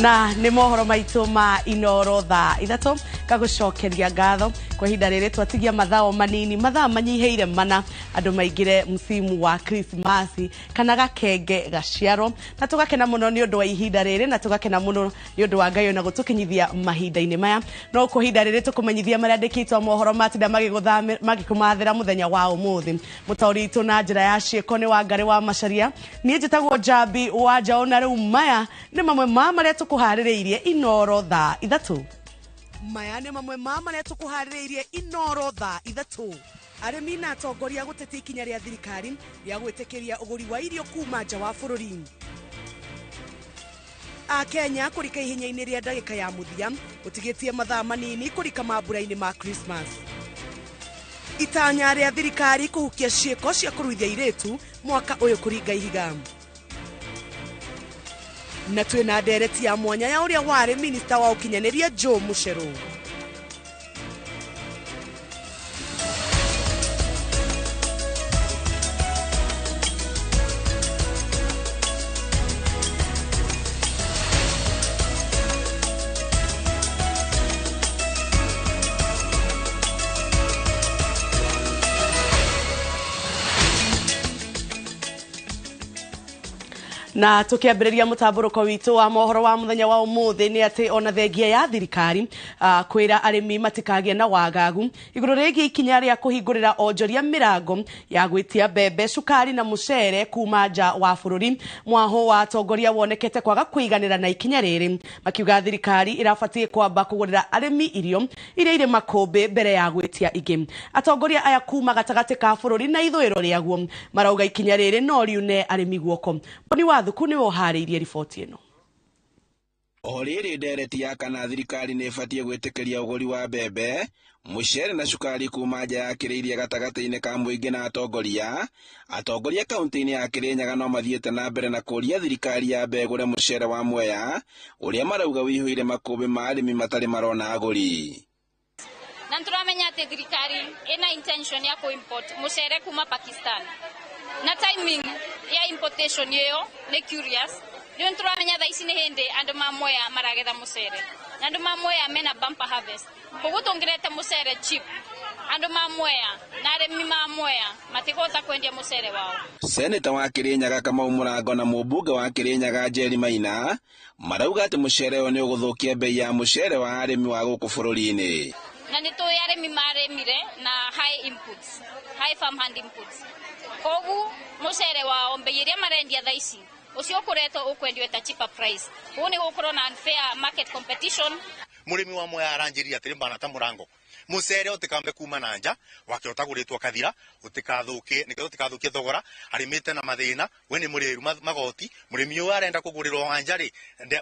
Na nĩ mohoro maitũ ma Inoro thaa 3 ngagũcokeria ngatho kwa ihinda rĩrĩ twatigia mathaa manini, mathaa manyihĩire mana andũ maingĩre msimu wa Krismasi kana gakenge gaciarwo, na tũgakena mũno nĩ ũndũ wa ihinda rĩrĩ, na tũgakena mũno nĩ ũndũ wa Ngai ona gũtũkinyithia mahinda-inĩ maya. No kwa ihinda rĩrĩ tũkũmenyithia marĩa andĩkĩtwo mohoro matinda magĩkũmathĩra mũthenya wa ũmũthĩ. Mũtaũri witũ na njĩra ya ciĩko nĩ Wangarĩ wa Macharia, niĩ njĩtagwo Njambi wa Njaũ, na rĩu maya nĩ mamwe ma marĩa tũkũharĩrĩirie Inoro thaa 3. Maya nĩ mamwe ma marĩa tũkũharĩrĩirie Inoro thaa 3. Arĩmi na atongoria gũtetia ikinya rĩa thirikari rĩa gwĩtĩkĩria ũgũri wa irio kuma nja wa bũrũri. Akenya kũrika ihenya-inĩ rĩa ndagĩka ya mũthia gũtigĩtie mathaa manini kũrika mambura-inĩ ma Christmas. Itanya rĩa thirikari kũhukia ciĩko cia kũruithia airĩtu mwaka ũyũ kũringa ihiga. Na twĩna ndereti ya mwanya ya ũrĩa warĩ minista wa ũkinyanĩria Joe Mucheru. Na tukiambĩrĩria mũtambũrũko witũ wa mohoro wa mũthenya wa ũmũthĩ nĩ atĩ ona thengia ya thirikari kwĩra arĩmi matikagĩe na wagagu igũrũ rĩgiĩ ikinya rĩa kũhingũrĩra onjoria mĩrango ya gwĩtia mbembe, cukari na mũcere kuma nja wa bũrũri. Mwaho wa atongoria wonekete kwaga kũiganĩra na ikinya rĩrĩ, makiuga thirikari ĩrabatiĩ kwamba kũgũrĩra arĩmi irio iria irĩ makũmbĩ mbere ya gwĩtia ingĩ. Atongoria aya kuma gatagatĩ ka bũrũri na ithũĩro rĩaguo marauga ikinya rĩrĩ no riune arĩmi guoko. Boni wa Thuku nĩwe ũharĩirie riboti ĩno. O rĩrĩ ndereti ya kana thirikari nĩ ĩbatiĩ gwĩtĩkĩria ũgũri wa mbembe, mũcere na cukari kuma nja ya kĩrĩirie gatagatĩ-inĩ ka mũingĩ na atongoria. Atongoria kaunti-inĩ ya Kĩrĩnyaga no mathiĩte na mbere na kũũria thirikari yambe ĩgũre mũcere wa Mwea ũrĩa marauga wĩihũire makũmbĩ ma arĩmi matarĩ marona agũri. Na nĩtũramenya atĩ thirikari ĩna intention ya kũ-import mũcere kuma Pakistan, na timing ya importation ĩyo nĩ curious. Rĩu nĩtũramenya thaa ici nĩ hĩndĩ andũ ma Mwea maragetha mũcere, na andũ ma Mwea mena bumper harvest, koguo tũngĩrete mũcere cheap, andũ ma Mwea na arĩmi ma Mwea matikũhota kwendia mũcere wao. Seneta wa Kĩrĩnyaga Kamau Mũrango na mũmbunge wa Kĩrĩnyaga Njeri Maina marauga atĩ mũcere ũyũ nĩ ũgũthũkia bei ya mũcere wa arĩmi wa gũkũ bũrũri-inĩ. Na nĩ tũĩ arĩmi marĩmire na high inputs, high farm hand inputs, koguo mũcere wao bei ĩrĩa marendia thaa ici ũcio ũkũretwo ũkwendio at a cheaper price. Koguo nĩ gũkorwo na unfair market competition. Mũrĩmi wa Mwea aranjĩrire atĩrĩ mbana ta mũrango mũcere ũtikambe kuma na nja wake ũtagũrĩtwo kathira ũtikathukie nĩgetha ũtikathukie thogora arĩmĩte na mathĩna we nĩ mũrĩru magoti. Mũrĩmi ũyũ arenda kũgũrĩrwo wa nja rĩ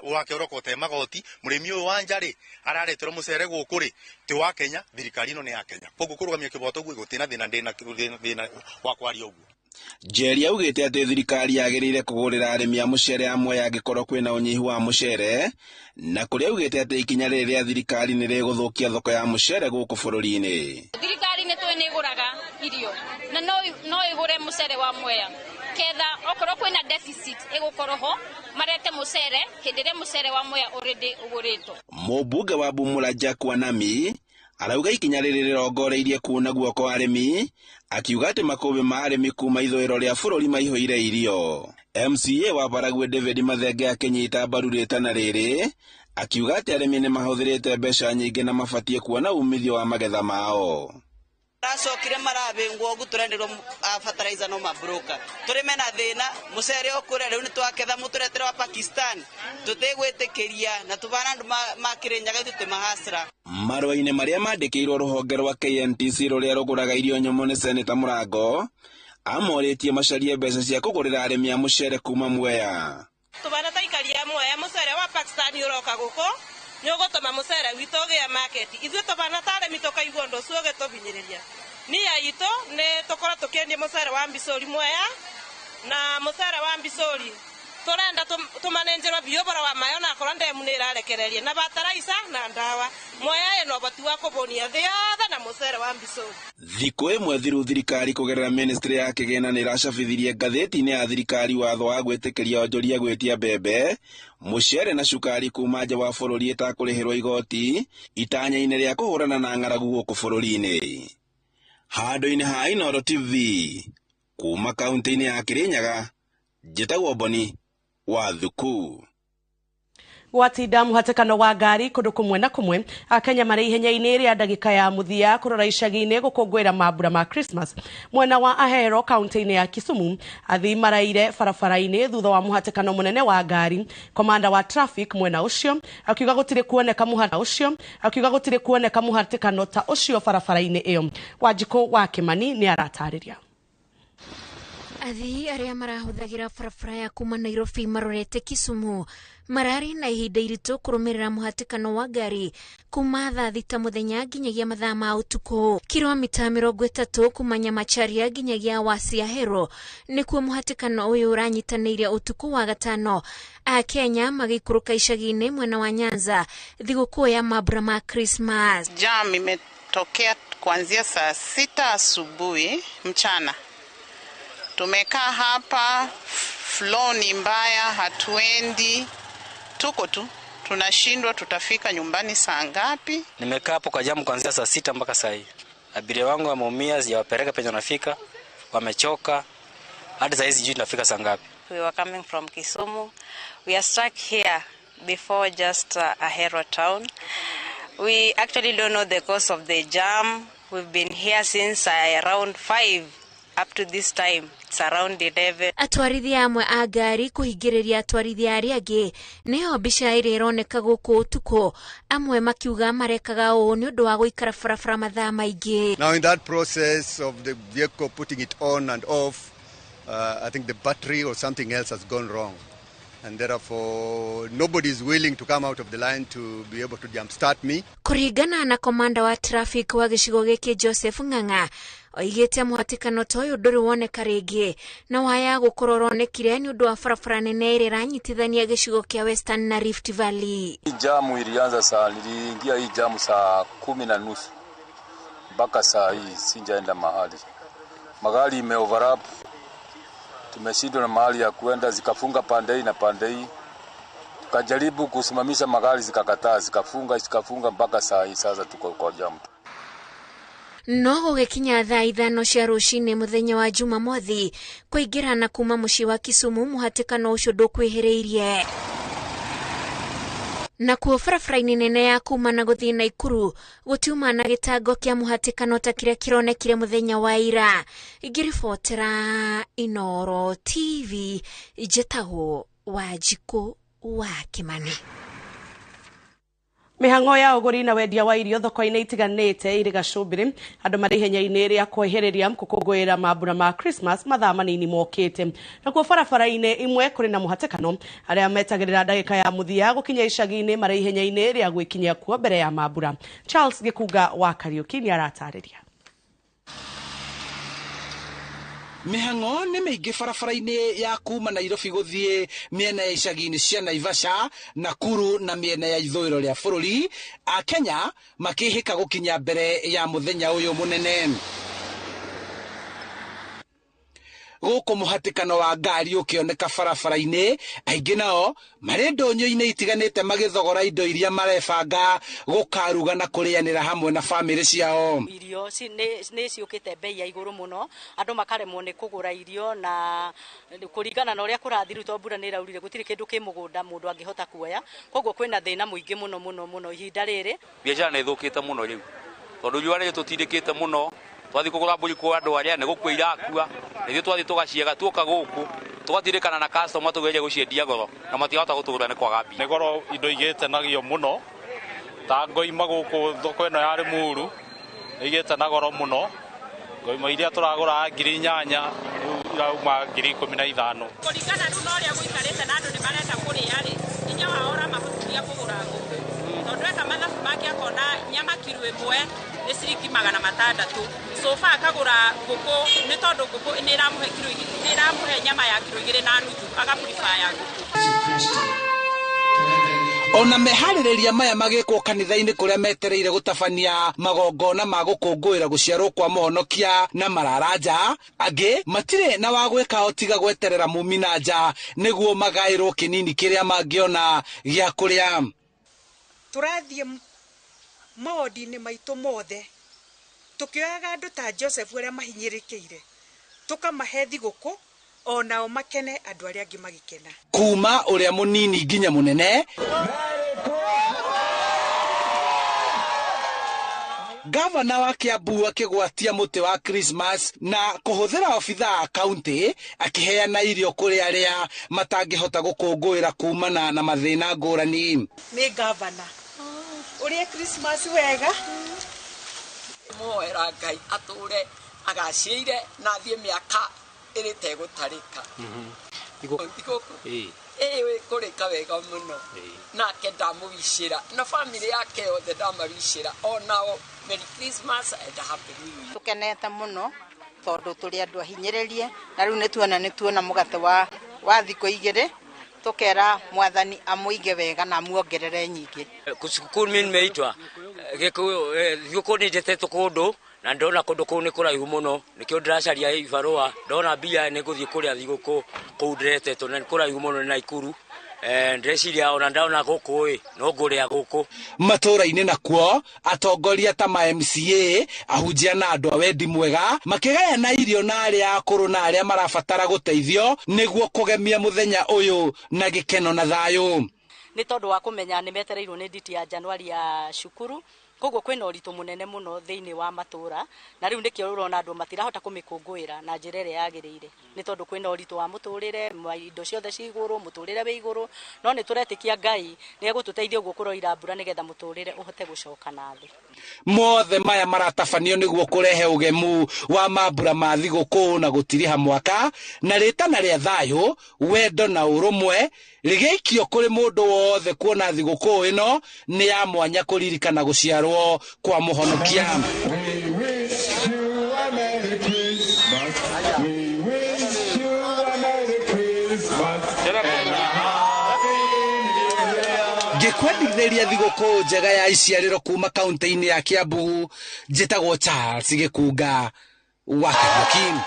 wake ũroka ũte magoti. Mũrĩmi ũyũ wa nja rĩ arareterwo mũcere gũkũ rĩ ti wa Kenya, thirikari ĩno nĩ ya Kenya, koguo kũrũgamia kĩboto ũguo gũtirĩ na thĩna, ndĩna thĩna wa kwaria ũguo. Njeri augĩte atĩ thirikari yagĩrĩire kũgũrĩra arĩmi a mũcere a Mwea angĩkorwo kwĩna ũnyihu wa mũcere, na kũrĩa augĩte atĩ ikinya rĩrĩ rĩa thirikari nĩ rĩgũthũkia thoko ya mũcere gũkũ bũrũri-inĩ. Thirikari nĩ tũĩ nĩ ĩgũraga irio na no ĩgũre mũcere wa Mwea ketha okorwo kwĩna deficit ĩgũkorwo ho marete mũcere hĩndĩ ĩrĩa mũcere wa Mwea already ũgũrĩtwo. Mũmbunge wa Bumula Jack Wanami arauga ikinya rĩrĩ rĩrongoreirie kuuna guoko arĩmi, akiuga atĩ makũmbĩ ma arĩmi kuma ithũĩro rĩa bũrũri maihũire irio. MCA wa Baragwe David Mathenge akĩnyita mbaru rĩtana rĩrĩ, akiuga atĩ arĩmi nĩ mahũthĩrĩte mbeca nyingĩ na mabatiĩ kuona umithio wa magetha mao. Maracokire marabĩngwo ũguo tũrenderwo fertilizer no mabroka tũrĩme na thĩna mũcere ũkũrĩa rĩu nĩtwaketha mũtũretere wa Pakistan tũtigwĩtĩkĩria na tũbana andũ ma Kĩrĩnyaga ithuĩ twĩ mahasra. Marũa-inĩ marĩa mandĩkĩirwo rũhonge rwa KNTC rũrĩa rũgũraga irio nyũmũ nĩ Seneta Mũrango amorĩtie macarie mbeca cia kũgũrĩra arĩmi a mũcere kuma Mwea. Tũbana ta aikari a Mwea mũcere wa Pakistan ũroka gũkũ nĩ ũgũtũma mũcere witũ ũgĩe market, ithuĩ tũbana ta arĩmi tũkaigua ũndũ ũcio ũgĩtũhinyĩrĩria. Nia itũ nĩ tũkorwo tũkĩendia mũcere wa Mbicũri Mwea, na mũcere wa Mbicũri tũrenda tũmanenjerwo biũ ũhoro wa maĩ onakorwo ndemu nĩ ĩrarekereria na bataraica na ndawa. Mwea ĩna ũhoti wa kũbũnia thĩ yothe na mucere wa Mbicũ. Thikũ ĩmwe thiru thirikari kũgerera ministry ya kĩgĩna nĩ ĩracabithirie ngathĩti-inĩ ya thirikari watho wa gwĩtĩkĩria onjoria gwĩtia mbembe, mũcere na cukari kuma nja wa bũrũri ĩtakũrĩhĩrwo igoti itanya-inĩ rĩa kũhũrana na ng'aragu gũkũ bũrũri-inĩ. Handũ-inĩ ha Inooro TV kuma kaunti-inĩ ya Kirinyaga, njĩtagwo Boni wa Thuku. Gwatinda muhatikano wa ngari kundu kumwe na kumwe, Akenya marĩ ihenya-inĩ rĩa ndagĩka ya mũthia kũrora icagi-inĩ gũkũngũĩra mambura ma Christmas. Mwena wa Ahero kaunti-inĩ ya Kisumu, athii maraire barabara-inĩ thutha wa muhatikano mũnene wa ngari. Komanda wa traffic mwena ũcio akiuga gũtirĩ kuoneka ũcio akiuga gũtirĩ kuoneka muhatikano ta ũcio barabara-inĩ ĩyo. Wanjikũ wa Kimani nĩ aratarĩria. Athii arĩa marahũthagĩra barabara ya kuma Nairobi marorete Kisumu mararĩ na ihinda iritũ kũrũmĩrĩra mũhatĩkano wa ngari kuma thaa 6 mũthenya nginyagia mathaa ma ũtukũ. Kilomita 30 kuma Nyamacharia nginyagia Wasiahero nĩkuo mũhatĩkano ũyũ ũranyitanĩire ũtukũ wa gatano. Akenya magĩikũrũka icagi-inĩ mwena wa Nyanza thigũkũ ya mambura ma Christmas. Jam imetokea kuanzia saa 6 asubuhi mchana. Tumekaa hapa, flow ni mbaya, hatuendi, tuko tu, tunashindwa tutafika nyumbani saa ngapi. Nimekaa hapo kwa jamu kuanzia saa 6 mpaka saa hii. Abiria wangu wameumia, sijawapeleka penye wanafika, wamechoka, hadi saa hizi sijui tunafika saa ngapi. We were coming from Kisumu. We are stuck here before just Ahero town. We actually don't know the cause of the jam. We've been here since around 5. Up to this time, it's around 11. Atwarithia amwe a ngari kũhingĩrĩria atwarithia arĩa angĩ nĩyo mbica ĩrĩa ĩroneka gũkũ ũtukũ, amwe makiuga marekaga ũũ nĩ ũndũ wa gũikara barabara mathaa maingĩ. Now in that process of the vehicle putting it on and off, I think the battery or something else has gone wrong. And therefore nobody is willing to come out of the line to be able to jumpstart me. Kũringana na komanda wa traffic wa gĩcigo gĩkĩ Joseph Ng'ang'a, oigĩte mũhatĩkano ta ũyũ ndũrĩ woneka rĩngĩ na waya gũkorwo ũronekire nĩ ũndũ wa barabara nene ĩrĩa ĩranyitithania gĩcigo kĩa Western na Rift Valley. Hii jamu ilianza saa, niliingia hii jamu saa 10:30 mpaka saa hii sijaenda mahali. Magari ime overlap, tumeshindwa na mahali ya kuenda, zikafunga pande hii na pande hii. Tukajaribu kusimamisha magari zikakataa, zikafunga mpaka saa hii sasa tuko kwa jamu. No gũgĩkinya thaa 5 cia rũcinĩ mũthenya wa Jumamothi kũingĩra na kuma mũciĩ wa Kisumu mũhatĩkano ũcio ndũkwĩhĩrĩirie. Nakuo barabara-inĩ nene ya kuma na gũthiĩ Naikuru gũtiuma na gĩtango kĩa mũhatĩkano ta kĩrĩa kĩronekire mũthenya wa ira. Ngĩribotera Inooro TV njĩtagwo Wanjikũ wa Kimani. Mĩhang'o ya ũgũri na wendia wa irio thoko-inĩ itiganĩte irĩ gacũmbĩrĩ, andũ marĩ ihenya-inĩ rĩa kwehereria gũkũngũĩra mambura ma Christmas mathaa manini mokĩte. Nakuo barabara-inĩ imwe kũrĩ na mũhatĩkano, arĩa metagĩrĩra ndagĩka ya mũthia gũkinya icagi-inĩ marĩ ihenya-inĩ rĩa gwĩkinyia kuo mbere ya mambura. Charles Gĩkunga wa Kariũki nĩ aratarĩria. Mĩhang'o nĩ mĩingĩ barabara-inĩ ya kuma Nairobi gũthiĩ mĩena ya icagi-inĩ cia Naivasha, Nakuru na mĩena ya ithũĩro rĩa bũrũri, Akenya makĩhĩka gũkinya mbere ya mũthenya ũyũ mũnene. Gũkũ mũhatĩkano wa ngari ũkĩoneka barabara-inĩ, aingĩ nao marĩ ndũnyũ-inĩ itiganĩte magĩthogora indo iria marebanga gũkaruga na kũrĩanĩra hamwe na bamĩrĩ ciao. Irio nĩ ciũkĩte bei ya igũrũ mũno, andũ makaremwo nĩ kũgũra irio na kũringana na ũrĩa kũrathiru tondũ mbura nĩ ĩraurire gũtirĩ kĩndũ kĩ mũgũnda mũndũ angĩhota kuoya, koguo kwĩna thĩna mũingĩ mũno mũno mũno ihinda rĩrĩ. Biacara nĩ ĩthũkĩte mũno rĩu tondũ riũa nĩ rĩtũtindĩkĩte mũno, twathi kũgũra mbũri kwa andũ arĩa nĩ gũkua irakua, ithuĩ twathi tũgaciaga tuoka gũkũ tũgatindĩkana na customer tũgeria gũciendia goro na matirahota gũtũgũra nĩ kwaga mbia. Nĩ goro indo igĩte nagio mũno, ta ngoima gũkũ thoko ĩno ya Limuru igĩte na goro mũno, ngoima iria tũragũra 8,000 rĩu irauma 15,000. Kũringana rĩu na ũrĩa gũikarĩte na andũ nĩ marenda kũrĩa rĩ, hinya wao ũramahotithia kũgũra ngũkũ tondũ eka mathabu make akona nyama kiro 1 nĩ ciringi 600. Sofa akagũra ngũkũ nĩ tondũ ngũkũ nĩ ĩramũhe kiro nĩ ĩramũhe nyama ya kiro 2.5 agaprefer ya ngũkũ. Ona meharĩrĩria maya magĩkwo kanitha-inĩ kũrĩa metereire gũtabania magongona ma gũkũngũĩra gũciarwo kwa mũhonokia na mararanja, angĩ matirĩ na wa gwĩka o tiga gweterera mumi na nja nĩguo magaĩrwo kĩnini kĩrĩa mangĩona gĩa kũrĩa. Tũrathiĩ mawondi-inĩ maitũ mothe tũkĩoyaga andũ ta Joseph arĩa mahinyĩrĩkĩire tũkamahe thigũkũ onao makene andũ arĩa angĩ magĩkena. Kuma ũrĩa mũnini nginya mũnene, Gavana wa Kiambu akĩgwatia mũtĩ wa Christmas na kũhũthĩra obithaa a kaunti akĩheana irio kũrĩ arĩa matangĩhota gũkũngũĩra kumana na mathĩna ngũrani. Nĩ gavana ũrĩe Christmas wega, muoera Ngai atũre agacĩire na athiĩ mĩaka ĩrĩ tegũtarĩka. Thigũkũ ĩĩ kũrĩka wega mũno, nake ndamũwicĩra na family yake yothe ndamawicĩra onao Merry Christmas and Happy New Year. Tũkenete mũno tondũ tũrĩ andũ ahinyĩrĩrie na rĩu nĩ tuona mũgate wa thikũ igĩrĩ, tũkera mwathani amũige wega na amuongerere nyingĩ. Cukuru mimi nimeitwa thigũkũ nĩ njetetwo kũndũ na ndona kũndũ kũu nĩ kũraihu mũno, nĩkĩo ndĩracaria ibarũa, ndona mbia nĩ ngũthiĩ kũrĩa thigũkũ kũu ndĩretetwo na nĩ kũraihu mũno nĩ Naikuru. Ndĩreciria ona ndaona gũkũ ĩ no ngũrĩa gũkũ. Matũũra-inĩ nakuo atongoria ta ma MCA, ahunjia na andũ a wendi mwega makĩgayana irio na arĩa akũrũ na arĩa marabatara gũteithio nĩguo kũgemia mũthenya ũyũ na gĩkeno na thayũ. Nĩ tondũ wa kũmenya nĩ metereirwo nĩ nditi ya Januari ya cukuru, koguo kwĩna ũritũ mũnene mũno thĩinĩ wa matũũra, na rĩu nĩkĩo ũrona andũ matirahota kũmĩkũngũĩra na njĩra ĩrĩa yagĩrĩire, nĩ tondũ kwĩna ũritũ wa mũtũrĩre, indo ciothe ci igũrũ, mũtũrĩre wĩ igũrũ, no nĩ tũretĩkia Ngai nĩ egũtũteithia ũguo kũroira mbura nĩgetha mũtũrĩre ũhote gũcoka na thĩ. Mothe maya maratabanio nĩguo kũrehe ũgemu wa mambura ma thigũkũ na gũtiriha mwaka na rĩtana rĩa thayũ, wendo na ũrũmwe rĩgĩikio kũrĩ mũndũ wothe kuona thigũkũ ĩno nĩ ya mwanya kũririkana gũciarwo kwa mũhonokia. Ngĩkwendithĩria thigũkũ njega ya iciarĩro kuma kaunti-inĩ ya Kiambu, njĩtagwo Charles Gĩkunga wa Kariuki.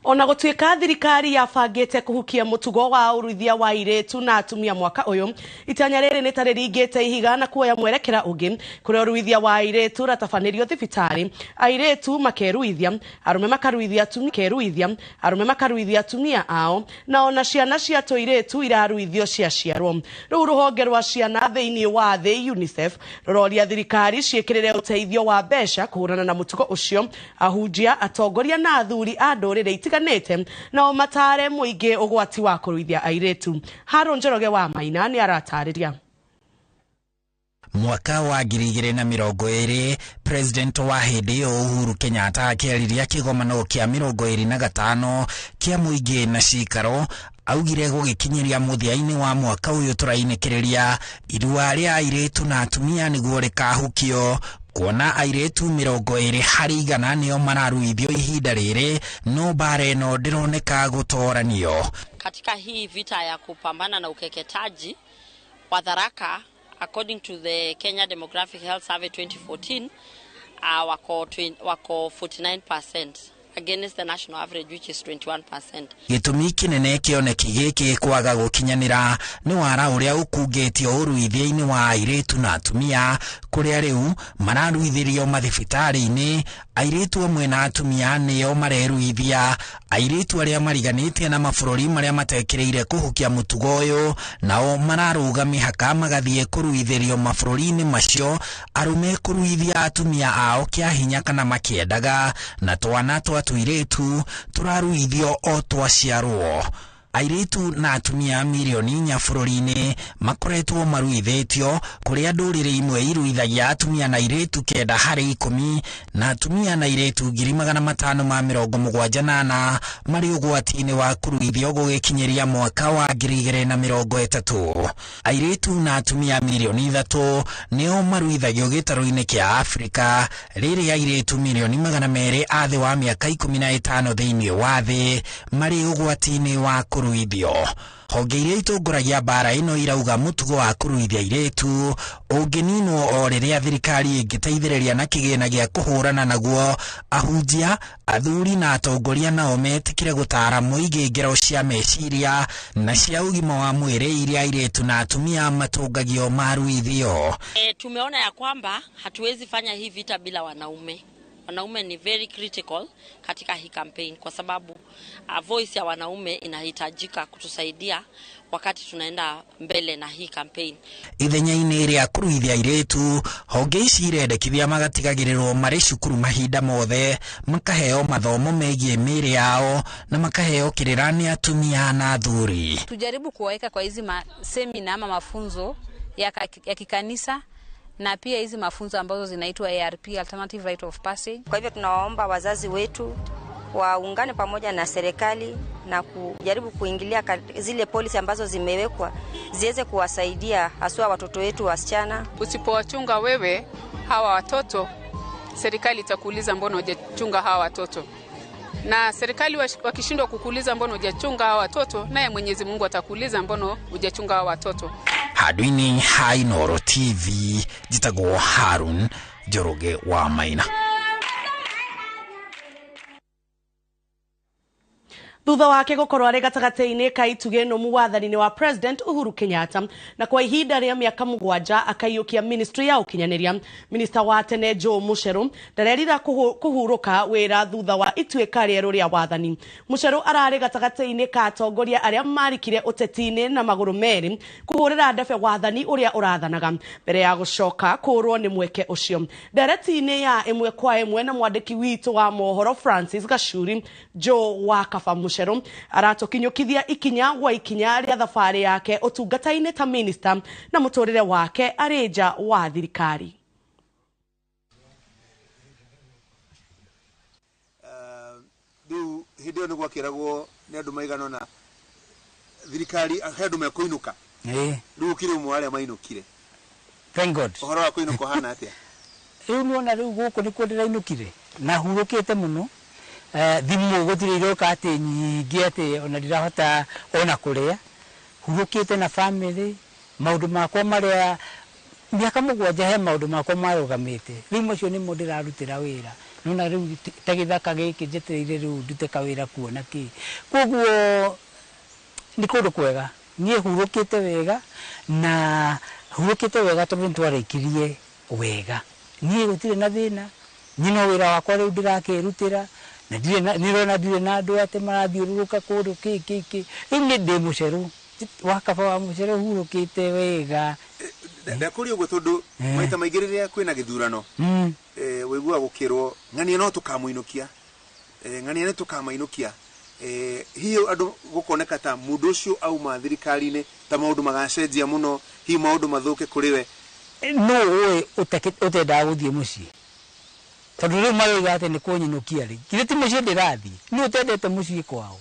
Ona gũtuĩka thirikari yabangĩte kũhukia mũtugo wa ũruithia wa airĩtu na atumia mwaka ũyũ, itanya rĩrĩ nĩ ta rĩringĩte ihiga na kuoya mwerekera ũngĩ kũrĩa ũruithia wa airĩtu ũratabanĩrio thibitarĩ, airĩtu makeruithia, arũme makaruithia atumia, keruithia, arũme makaruithia atumia ao, na ona ciana cia tũirĩtu iraruithio ciaciarwo. Rĩu rũhonge rwa ciana thĩinĩ wa thĩ UNICEF rũroria thirikari ciĩkĩrĩre ũteithio wa mbeca kũhũrana na mũtugo ũcio. Ahunjia, atongoria na athuri a ndũrĩrĩ itiganĩte nao matare mũingĩ ũgwati wa kũruithia airĩtu. Haron Njoroge wa Maina nĩ aratarĩria. Mwaka wa 2020 President wa hĩndĩ ĩyo Uhuru Kenyatta akĩarĩria kĩgomano kĩa 25 kĩa mũingĩ na cikaro, augire gũgĩkinyĩria mũthia-inĩ wa mwaka ũyũ tũrainĩkĩrĩria irua rĩa airĩtu na atumia nĩguo rĩkahukio, kuona airĩtu 20 harĩ igana nĩo mararuithio ihinda rĩrĩ, no mbara ĩno ndĩroneka gũtoranio. Katika hii vita ya kupambana na ukeketaji wa Tharaka, according to the Kenya Demographic Health Survey 2014, wako 49% against the national average, which is 21%. Gĩtũmi kĩnene kĩoneki gĩkĩ kwaga gũkinyanĩra nĩ wara ũrĩa ũkungĩtio ũruithia-inĩ wa airĩtu na atumia, kũrĩa rĩu mararuithĩrio mathibitarĩ-inĩ. Airĩtu amwe na atumia nĩo mareruithia, airĩtu arĩa mariganĩtie na mabũrũri marĩa matekĩrĩire kũhukia mũtugo ũyũ nao mararũga mĩhaka magathiĩ kũruithĩrio mabũrũri-inĩ macio, arũme kũruithia atumia ao kĩa hinya kana makĩendaga, na twana twa tũirĩtu tũraruithio o twaciarwo. Airĩtu na atumia mirioni 4 bũrũri-inĩ makoretwo maruithĩtio, kũrĩa ndũrĩrĩ imwe iruithagia atumia na airĩtu 9 harĩ 10 na atumia na airĩtu 574 marĩ ũgwati-inĩ wa kũruithio gũgĩkinyĩria mwaka wa 2030. Airĩtu na atumia mirioni 3 nĩo maruithagio gĩtarũ-inĩ kĩa Afrika, rĩrĩa airĩtu mirioni 200 a thĩ wa mĩaka 15 thĩinĩ wa thĩ marĩ ũgwati-inĩ wa kũruithio. Honge iria itongoragia mbara ĩno irauga mũtugo wa kũruithia airĩtu ũngĩninwo o rĩrĩa thirikari ĩngĩteithĩrĩria na kĩgĩna gĩa kũhũrana naguo, ahunjia, athuri na atongoria nao metĩkĩre gũtaara mũingĩ ngero cia meciria na cia ũgima wa mwĩrĩ iria airĩtu na atumia matũngagio maruithio. Tumeona ya kwamba hatuwezi fanya hii vita bila wanaume. Wanaume ni very critical katika hii campaign kwa sababu voice ya wanaume inahitajika kutusaidia wakati tunaenda mbele na hii campaign. Ithenya-inĩ rĩa kũruithia airĩtu, honge ici irendekithia magatigagĩrĩrwo marĩ cukuru mahinda mothe, makaheo mathomo megiĩ mĩĩrĩ yao na makaheo kĩrĩra nĩ atumia na athuri. Tujaribu kuwaweka kwa hizi semina ama mafunzo ya kikanisa na pia hizi mafunzo ambazo zinaitwa ARP, Alternative Rite of Passage. Kwa hivyo tunawaomba wazazi wetu waungane pamoja na serikali na kujaribu kuingilia zile policy ambazo zimewekwa ziweze kuwasaidia haswa watoto wetu wasichana. Usipowachunga wewe hawa watoto, serikali itakuuliza mbona hujachunga hawa watoto. Na serikali wakishindwa kukuuliza mbona hujachunga hawa watoto, naye Mwenyezi Mungu atakuuliza mbona hujachunga hawa watoto. Handũ-inĩ ha Inooro TV, njĩtagwo Harun Njoroge wa Maina. Thutha wake gukorwo arĩ gatagatĩ-inĩ ka itugĩ nũmu wathani-inĩ wa President Uhuru Kenyatta na kwa ihinda rĩa mĩaka 7 akaiyũkia ministry ya ũkinyanĩria, Minister wa tene Joe Mucheru ndarerira kũhurũka wĩra thutha wa ituĩka rĩerũ rĩa wathani. Mucheru ararĩ gatagatĩ-inĩ ka atongoria arĩa marikire ũteti-inĩ na magũrũ merĩ kũhũrĩra ndebe wathani ũrĩa ũrathanaga mbere ya gũcoka kũũrwo nĩ mweke ũcio. Ndereti-inĩ ya ĩmwe kwa ĩmwe na mwandĩki witũ wa mohoro Francis Gachuri, Joe wa Kaba Mucheru aratukinyukithia ikinya gwa ikinya rĩa thabarĩ yake ũtungata-inĩ ta minister na mũtũrĩre wake arĩ nja wa thirikari. Rĩu hĩndĩ ĩyo nĩ gwakĩragwo nĩ andũ maigana ũna thirikari he andũ mekũinũka. Rĩu ũkĩrĩ ũmwe wa arĩa mainũkire. Thank God. Ũhoro wa kũinũka ũhana atĩa? Rĩu nĩwona rĩu gũkũ nĩkuo ndĩrainũkire na hurũkĩte mũno. Thimũ gũtirĩ iroka atĩ nyingĩ atĩ ona ndirahota ona kũrĩa. Hurũkĩte na family, maũndũ makwa marĩa mĩaka 7 he maũndũ makwa marũgamĩte. Rĩu macio nĩmo ndĩrarutĩra wĩra. Nĩwona rĩu ta gĩthaka gĩkĩ njetereire rĩu ndute kawĩra kuo na kĩ. Koguo nĩ kũndũ kwega. Niĩ hurũkĩte wega na hurũkĩte wega tondũ nĩtwarĩkirie wega. Niĩ gũtirĩ na thĩna. Niĩ no wĩra wakwa rĩu ndĩrakĩrutĩra. Na ndirĩ na nĩrona ndirĩ na andũ atĩ marathiũrũrũka kũndũ kĩ kĩ kĩ. Rĩu niĩ ndĩ Mucheru wa Kaba wa Mucheru hurũkĩte wega. Ndakũria ũguo tondũ maita maingĩ rĩrĩa kwĩna gĩthurano wĩiguaga gũkĩrwo ng'ania no tũkamũinũkia, ng'ania nĩ tũkamainũkia. Hihi andũ gũkoneka ta mũndũ ũcio auma thirikari-inĩ ta maũndũ magacenjia mũno, hihi maũndũ mathũke kũrĩ we. No ũĩ ũtendaga gũthiĩ mũciĩ tondũ rĩu maroiga atĩ nĩ kũnyinũkia rĩ, githĩ ti mũciĩ ndĩrathiĩ, nĩ ũtendete mũciĩ kwao.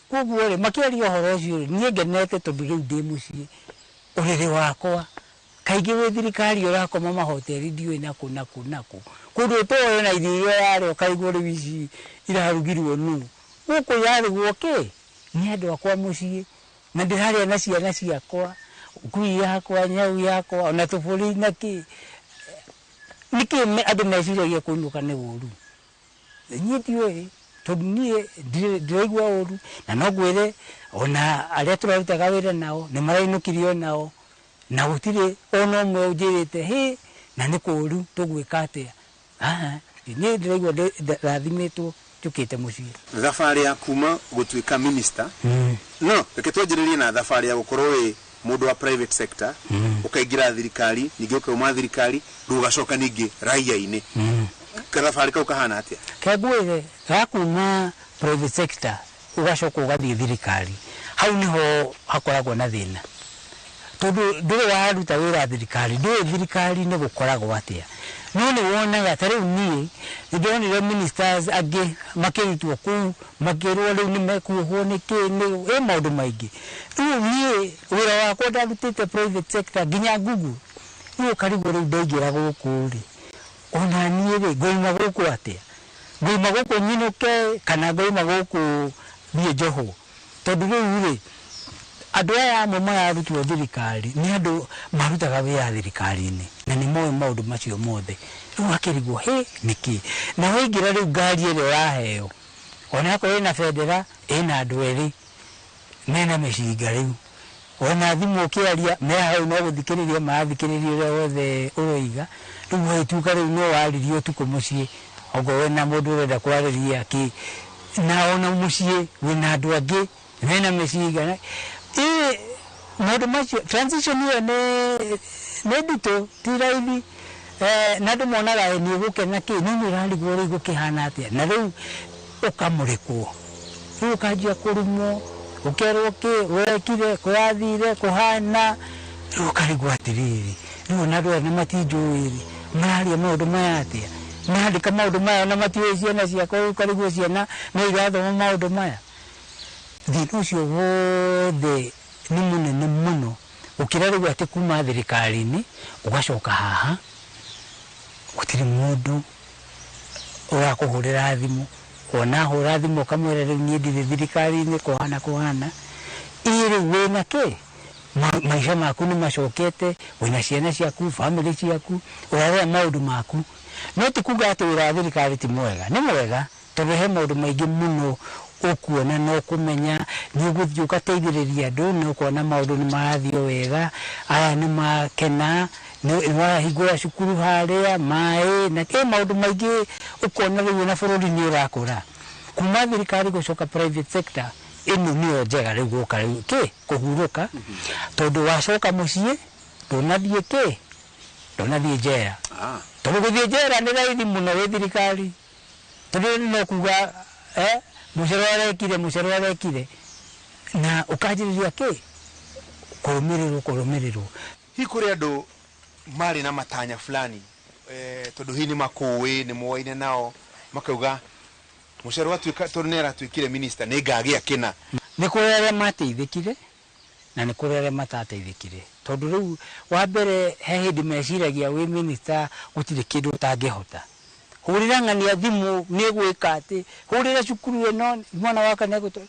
Koguo rĩ makĩaria ũhoro ũcio rĩ, niĩ ngenete tondũ rĩu ndĩ mũciĩ ũrĩrĩ wakwa. Kaingĩ wĩ thirikari ũrakoma mahoteri ndiũĩ nakũ nakũ nakũ, kũndũ ũtoĩ ona irio iria ũrarĩa ũkaigua rĩu ici irarugirwo nũ. Gũkũ yarugwo kĩ nĩ andũ akwa mũciĩ, na ndĩrarĩa na ciana ciakwa, ngui yakwa, nyau yakwa, ona tũbũri na kĩ. Nĩkĩ andũ meciragia kũinũka nĩ ũru? Niĩ ndiũĩ tondũ niĩ ndiraigua ũru, na no ngwĩre ona arĩa tũrarutaga wĩra nao nĩ marainũkirio nao, na gũtirĩ ona ũmwe ũnjĩrĩte hĩ na nĩ kũũru tũgwĩka atĩa. Niĩ ndĩraigua ndathimĩtwo njũkĩte mũciĩ. Thabarĩ ya kuma gũtuĩka minister, no reke twanjĩrĩrie na thabarĩ ya gũkorwo wĩ mũndũ wa private sector, ũkaingĩra thirikari, ningĩ ũkauma thirikari, rĩu ũgacoka ningĩ raia-inĩ. Kathabarĩ kau kahana atĩa? Kengwĩre ga kuma private sector ũgacoka ũgathiĩ thirikari, hau nĩho hakoragwo na thĩna. Tondũ ndũrĩ waruta wĩra thirikari, ndũĩ thirikari-inĩ gũkoragwo atĩa. No nĩ wonaga ta rĩu niĩ nĩ ndonire ministers angĩ makĩrutwo kũu, makĩrwo rĩu nĩ mekuohwo nĩ kĩ, nĩ ĩ maũndũ maingĩ. Rĩu niĩ wĩra wakwa ndarutĩte private sector nginya Google, rĩu ũkarigwo rĩu ndaingĩra gũkũ rĩ, ona niĩ rĩ ngoima gũkũ atĩa? Ngoima gũkũ nyinũke kana ngoima gũkũ thiĩ njohwo? Tondũ rĩu rĩ, andũ aya amwe mararutwo thirikari nĩ andũ marutaga wĩra thirikari-inĩ na nĩ moĩ maũndũ macio mothe. Rĩu akĩrigwo hĩ nĩkĩ, na waingĩra rĩu ngari ĩrĩa ũraheo ona akorwo ĩna bendera ĩna andũ erĩ mena mĩcinga, rĩu ona thimũ ũkĩaria me hau no gũthikĩrĩria marathikĩrĩria ũrĩa wothe ũroiga. Rĩu gwagĩtuĩka rĩu no waririe ũtukũ mũciĩ, okorwo wĩna mũndũ ũrenda kwarĩria kĩ, na ona mũciĩ wĩna andũ angĩ mena mĩcinga. Ĩ maũndũ macio, transition ĩyo nĩ nditũ, ti raithi. Na andũ monaga nĩ ũgũkena kĩ, no nĩ ũrarigwo rĩu gũkĩhana atĩa, na rĩu ũkamũrĩkwo, rĩu ũkanjia kũrumwo, ũkerwo kĩ wekire, kũrathire kũhana. Rĩu ũkarigwo atĩrĩrĩ, rĩu ona andũ aya nĩ matinjũĩ rĩ, mararia maũndũ maya atĩa, marandĩka maũndũ maya ona matiũĩ ciana ciakwa. Rĩu ũkarigwo ciana no irathoma maũndũ maya. Thĩna ũcio wothe nĩ mũnene mũno gũkĩra rĩu atĩ kuma thirikari-inĩ ũgacoka haha gũtirĩ mũndũ ũrakũhũrĩra thimũ. Ona hũra thimũ ũkamwĩra rĩu niĩ ndirĩ thirikari-inĩ, kũhana kũhana. Ĩ rĩu wĩna kĩ, maica maku nĩ macokete, wĩna ciana ciaku, family ciaku, ũrarora maũndũ maku. No ti kuga atĩ wĩra wa thirikari ti mwega, nĩ mwega, tondũ he maũndũ maingĩ mũno ũkuona na ũkũmenya. Nĩ ũgũthiĩ ũgateithĩrĩria andũ na ũkona maũndũ nĩ marathiĩ o wega, aya nĩ makena, nĩ warahingũra cukuru harĩa maĩ na ĩ maũndũ maingĩ, ũkona rĩu ona bũrũri nĩ ũrakũra. Kuma thirikari gũcoka private sector ĩno nĩyo njega rĩu gũka rĩu kĩ kũhurũka, tondũ wacoka mũciĩ ndũnathiĩ kĩ, ndũnathiĩ njera, tondũ gũthiĩ njera nĩ raithi mũno wĩ thirikari, tondũ no kuga mũcoro arekire, mũcoro arekire, na ũkanjĩrĩria kĩ kũrũmĩrĩrwo kũrũmĩrĩrwo. Hihi kũrĩ andũ marĩ na matanya fulani, tondũ hihi nĩ makũĩ, nĩ moaine nao, makauga mũcoro atuĩka, tondũ nĩ aratuĩkire minister, nĩ ngagĩa kĩna? Nĩ kũrĩ arĩa mateithĩkire na nĩ kũrĩ arĩa matateithĩkire, tondũ rĩu wa mbere he hĩndĩ meciragia wĩ minister gũtirĩ kĩndũ ũtangĩhota. Hũrĩra ng'ania thimũ nĩ gwĩka atĩ, hũrĩra cukuru ĩno mwana wakwa nĩ egũtũ.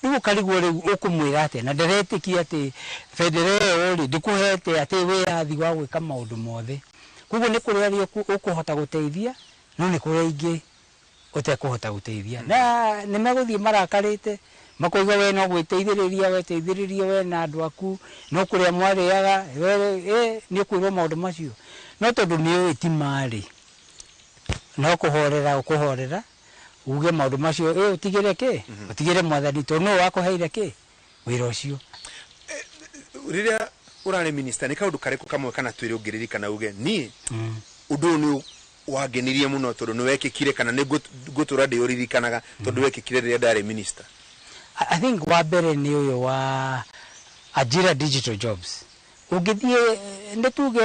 Rĩu ũkarigwo rĩu ũkũmwĩra atĩa, na ndĩretĩkia atĩ bendera ĩyo rĩ ndĩkũhete atĩ wĩyathi wa gwĩka maũndũ mothe. Koguo nĩ kũrĩ arĩa ũkũhota gũteithia, no nĩ kũrĩ aingĩ ũtekũhota gũteithia, na nĩ megũthiĩ marakarĩte makoiga we no gwĩteithĩrĩria weteithĩrĩria we na andũ aku, no kũrĩa mwarĩaga we nĩ ũkwĩrwo maũndũ macio. No tondũ nĩ ũĩ ti marĩ, no kũhorera ũkũhorera uge maũndũ macio ũtigĩre kĩ, ũtigĩre mwathani, tondũ nĩwe wakũheire kĩ wĩra ũcio. Rĩrĩa ũrarĩ minister, nĩ kaũndũ karĩkũ kamwe kana twĩrĩ ũngĩririkana uge niĩ ũndũ ũyũ nĩ wangenirie mũno tondũ nĩ wekĩkire, kana nĩ ngũtũra ndĩũririkanaga tondũ wekĩkire rĩrĩa ndarĩ minister? I think wa mbere nĩ ũyũ wa Ajira Digital Jobs. Ũngĩthiĩ nĩ tuge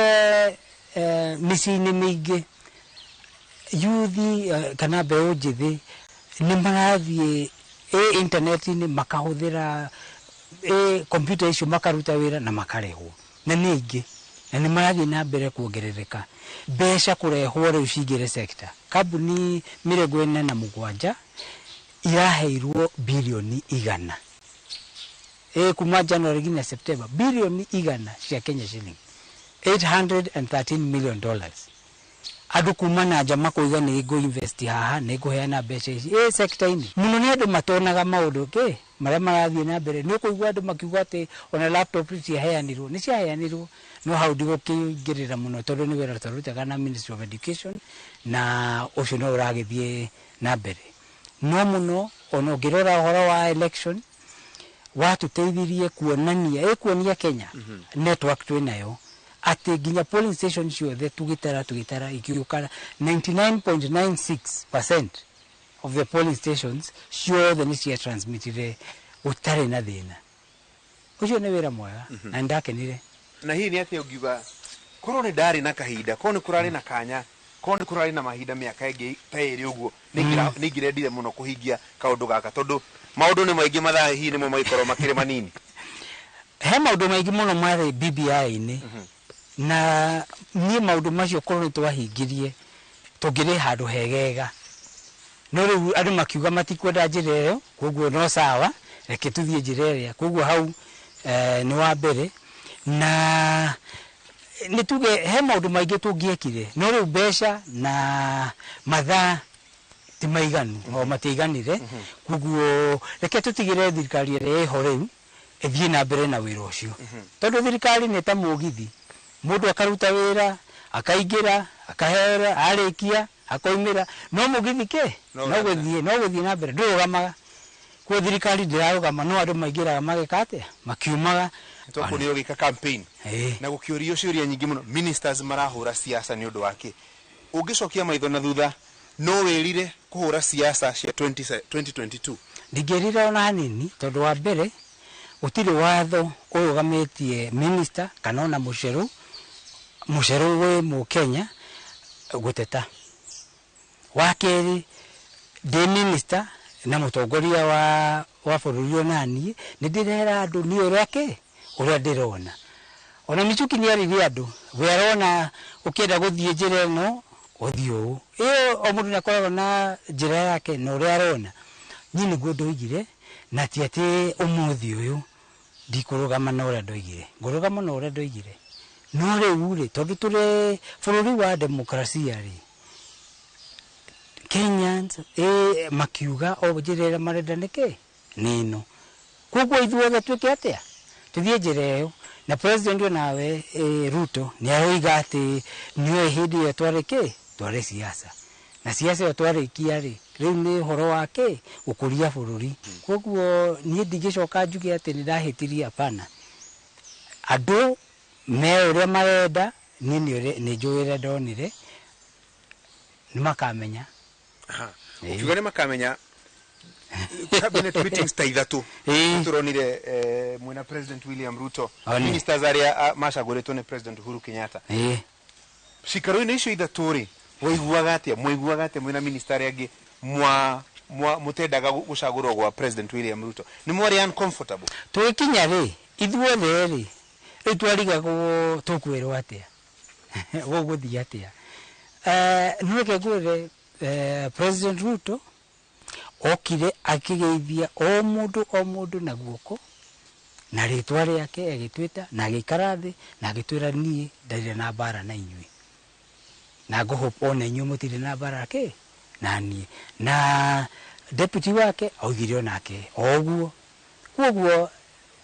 mĩciĩ-inĩ mĩingĩ, yuthi kana mbeũ njĩthĩ nĩ marathiĩ internet-inĩ makahũthĩra computer icio, makaruta wĩra na makarĩhwo, na nĩ aingĩ na nĩ marathiĩ na mbere kuongerereka. Mbeca kũrehwo rĩu cingĩre sector, kambuni 47 iraheirwo birioni 100 kuma January nginya September, birioni 100 cia Kenya shilling, $813 million. Andũ kuma na nja makoiga nĩ ngũ invest haha, nĩ ngũheana mbeca ici sector-inĩ. Mũno nĩ andũ matonaga maũndũ kĩ marĩa marathiĩ na mbere. Nĩ ũkũigua andũ makiuga atĩ ona laptop ciaheanirwo, nĩ ciaheanirwo, no hau ndigũkĩingĩrĩra mũno tondũ nĩ wĩra twarutaga na Ministry of Education na ũcio no ũragĩthiĩ na mbere. No mũno ona ũngĩrora ũhoro wa election, watũteithirie kuonania kuonia Kenya network twĩnayo, atĩ nginya polling station ciothe tũgĩtara tũgĩtara ikiũka 99.96% of the polling stations ciothe nĩ cia transmitire gũtarĩ na thĩna. Ũcio nĩ wĩra mwega na nĩndakenire. Na hihi nĩ atĩa ũngiuga korwo nĩ ndarĩ na kahinda, korwo nĩ kũrarĩ na kanya, korwo nĩ kũrarĩ na mahinda mĩaka ĩngĩ ta ĩrĩ ũguo, nĩ ingĩrendire mũno kũhingia kaũndũ gaka, tondũ maũndũ nĩ maingĩ, mathaa hihi nĩmo magĩkorwo makĩrĩ manini? He maũndũ maingĩ mũno marĩ BBI-inĩ, na niĩ maũndũ macio korwo nĩ twahingirie tũngĩrĩ handũ hegega. No rĩu andũ makiuga matikwenda njĩra ĩyo, koguo no sawa, Reke tuthiĩ njĩra ĩrĩa. Koguo hau nĩ wa mbere, na nĩ tuge he maũndũ maingĩ tũngĩekire, no rĩu mbeca na mathaa ti maiganu, o matiaiganire. Koguo reke tũtigĩre thirikari ĩrĩa ĩho rĩu ĩthiĩ na mbere na wĩra ũcio, tondũ thirikari nĩ ta mũgithi, mũndũ akaruta wĩra, akaingĩra, akahera, arĩkia akoimĩra, no mũgithi kĩ No no gũthiĩ na mbere, ndũrũgamaga. Koguo thirikari ndĩrarũgama, no andũ maingĩraga mageka atĩa, makiumaga. Twakuonire ũgĩka campaign na gũkĩũrio ciũria nyingĩ mũno, ministers marahũra siasa nĩ ũndũ wake. Ũngĩcokia maitho na thutha, no wĩrire kũhũra siasa cia 20 2022? Ndingĩrire ona hanini, tondũ wa mbere gũtirĩ watho ũrũgamĩtie minister kana ona mũcerũ wĩ mũkenya gũteta. Wa kerĩ, ndĩ minister na mũtongoria wa bũrũri, ona niĩ nĩ ndĩrera andũ niĩ ũrĩa kĩ ũrĩa ndĩrona. Ona Michuki nĩ aririe andũ, we arona ũkĩenda gũthiĩ njĩra ĩno ũthiĩ ũũ, ĩyo o mũndũ nĩ akoragwo na njĩra yake na ũrĩa arona. Niĩ nĩguo ndoigire, na ti atĩ ũmũthĩ ũyũ ndikũrũgama na ũrĩa ndoigire, ngũrũgama na ũrĩa ndoigire. No rĩu rĩ, tondũ tũrĩ bũrũri wa demokrasia rĩ, Kenyans makiuga o njĩra ĩrĩa marenda nĩkĩ nĩ ĩno, koguo ithuothe twĩke atĩa, tũthiĩ njĩra ĩyo. Na president onawe Ruto nĩ aroiga atĩ nĩoĩ hĩndĩ ĩyo twarĩ kĩ, twarĩ siasa, na siasa ĩyo twarĩkia rĩ, rĩu nĩ ũhoro wa kĩ, gũkũria bũrũri. Koguo niĩ ndingĩcoka njuge atĩ nĩ ndahĩtirie, hapana. Andũ me ũrĩa marenda, niĩ nĩ njũĩ ũrĩa ndonire, nĩ makamenya. Ũkiuga nĩ makamenya, cabinet meetings ta ithatũ tũronire mwena President William Ruto, ministers arĩa macagũrĩtwo nĩ President Uhuru Kenyatta. Cikaro-inĩ icio ithatũ rĩ, waiguaga atĩa, mwaiguaga atĩa mwĩna minister arĩa angĩ mũtendaga gũcagũrwo gwa President William Ruto? Nĩ mwarĩ uncomfortable? Tũgĩkinya rĩ, ithuothe rĩ, rĩu twarigagwo tũkwĩrwo atĩa, gũgũthiĩ atĩa. No reke ngwĩre, President Ruto okire akĩgeithia o mũndũ na guoko na rĩtwa rĩake, agĩtwĩta na agĩikara thĩ na agĩtwĩra niĩ ndarĩ na mbara na inyuĩ, na ngũhope ona inyuĩ mũtirĩ na mbara kĩ na niĩ. Na deputy wake augire onake o ũguo. Koguo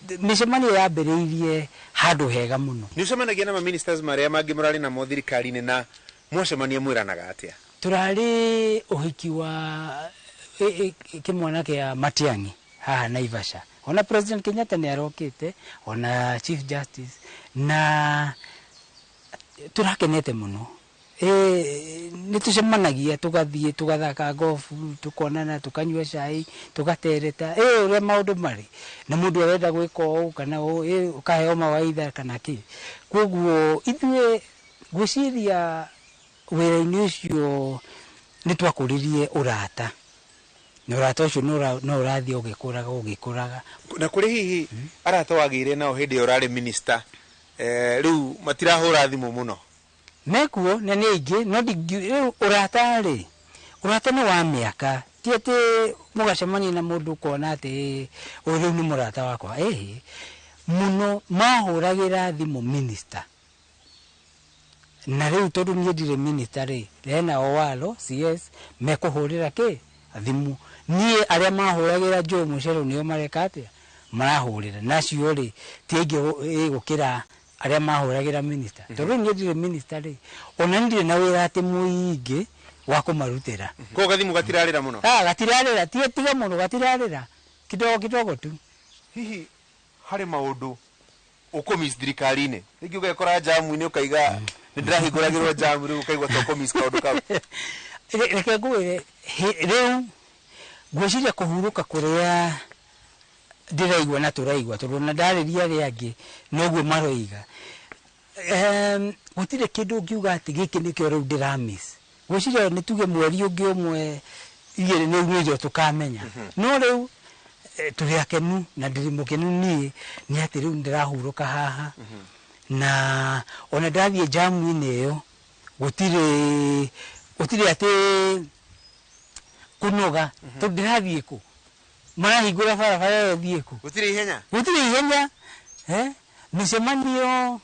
mĩcemanio yambĩrĩirie handũ hega mũno. Nĩ ũcemanagia na ma-ministers marĩa mangĩ mũrarĩ namo thirikari-inĩ, na mwacemania mwĩranaga atĩa? Tũrarĩ ũhiki wa kĩmwana kĩa Matiang'i haha Naivasha. Ona President Kenyatta nĩ arokĩte, ona Chief Justice, na tũrakenete mũno. Nĩ tũcemanagia, tũgathiĩ tũgathaka golf, tũkonana, tũkanyua cai, tũgatereta ũrĩa maũndũ marĩ, na mũndũ arenda gwĩka ũũ kana ũũ, ũkaheo mawaitha kana kĩ. Koguo ithuĩ ngwĩciria wĩra-inĩ ũcio nĩ twakũririe ũrata, na ũrata ũcio no ũrathiĩ ũgĩkũraga. Na kũrĩ hihi arata wagĩire nao hĩndĩ ĩyo ũrarĩ minister, rĩu matirahũra thimũ mũno? Mekuo na nĩ aingĩ, no rĩu ũrata rĩ, ũrata nĩ wa mĩaka, ti atĩ mũgacemania na mũndũ ũkona atĩ ũyũ rĩu nĩ mũrata wakwa. Ĩhĩ, mũno mahũragĩra thimũ minister, na rĩu tondũ niĩ ndirĩ minister rĩ, hena Owalo CS mekũhũrĩra kĩ thimũ. Niĩ arĩa mahũragĩra Joe Mucheru nĩo mareka atĩa, marahũrĩra, nacio rĩ ti aingĩ gũkĩra arĩa mahũragĩra minister. Tondũ niĩ ndirĩ minister rĩ, ona ndirĩ na wĩra atĩ mũingĩ wa kũmarutĩra. Koguo gathimũ gatirarĩra mũno? Gatirarĩra, tiga mũno, gatirarĩra, kidogo kidogo tu. Hihi harĩ maũndũ ũkũmiss thirikari-inĩ? Rĩngĩ ũgekora jamu-inĩ ũkaiga nĩ ndĩrahingũragĩrwo jamu, rĩu ũkaigua ta ũkũmiss kaũndũ kau. Reke ngwĩre, rĩu ngwĩciria kũhurũka kũrĩa ndĩraigua na tũraigua, tondũ ona ndarĩria arĩa angĩ noguo maroiga. Gũtirĩ kĩndũ ũngiuga atĩ gĩkĩ nĩkĩo rĩu ndĩramiss. Ngwĩciria nĩ tuge mweri ũngĩ ũmwe igĩrĩ nĩ nĩrĩo tũkamenya. No rĩu tũrĩ akenu, na ndĩrĩ mũkenu niĩ nĩ atĩ rĩu ndĩrahurũka haha, na ona ndathiĩ jamu-inĩ ĩyo gũtirĩ atĩ kũnoga, tondũ ndĩrathiĩ kũ? Marahingũra barabara ĩyo thiĩ kũ? Gũtirĩ ihenya. Gũtirĩ ihenya. Mĩcemanio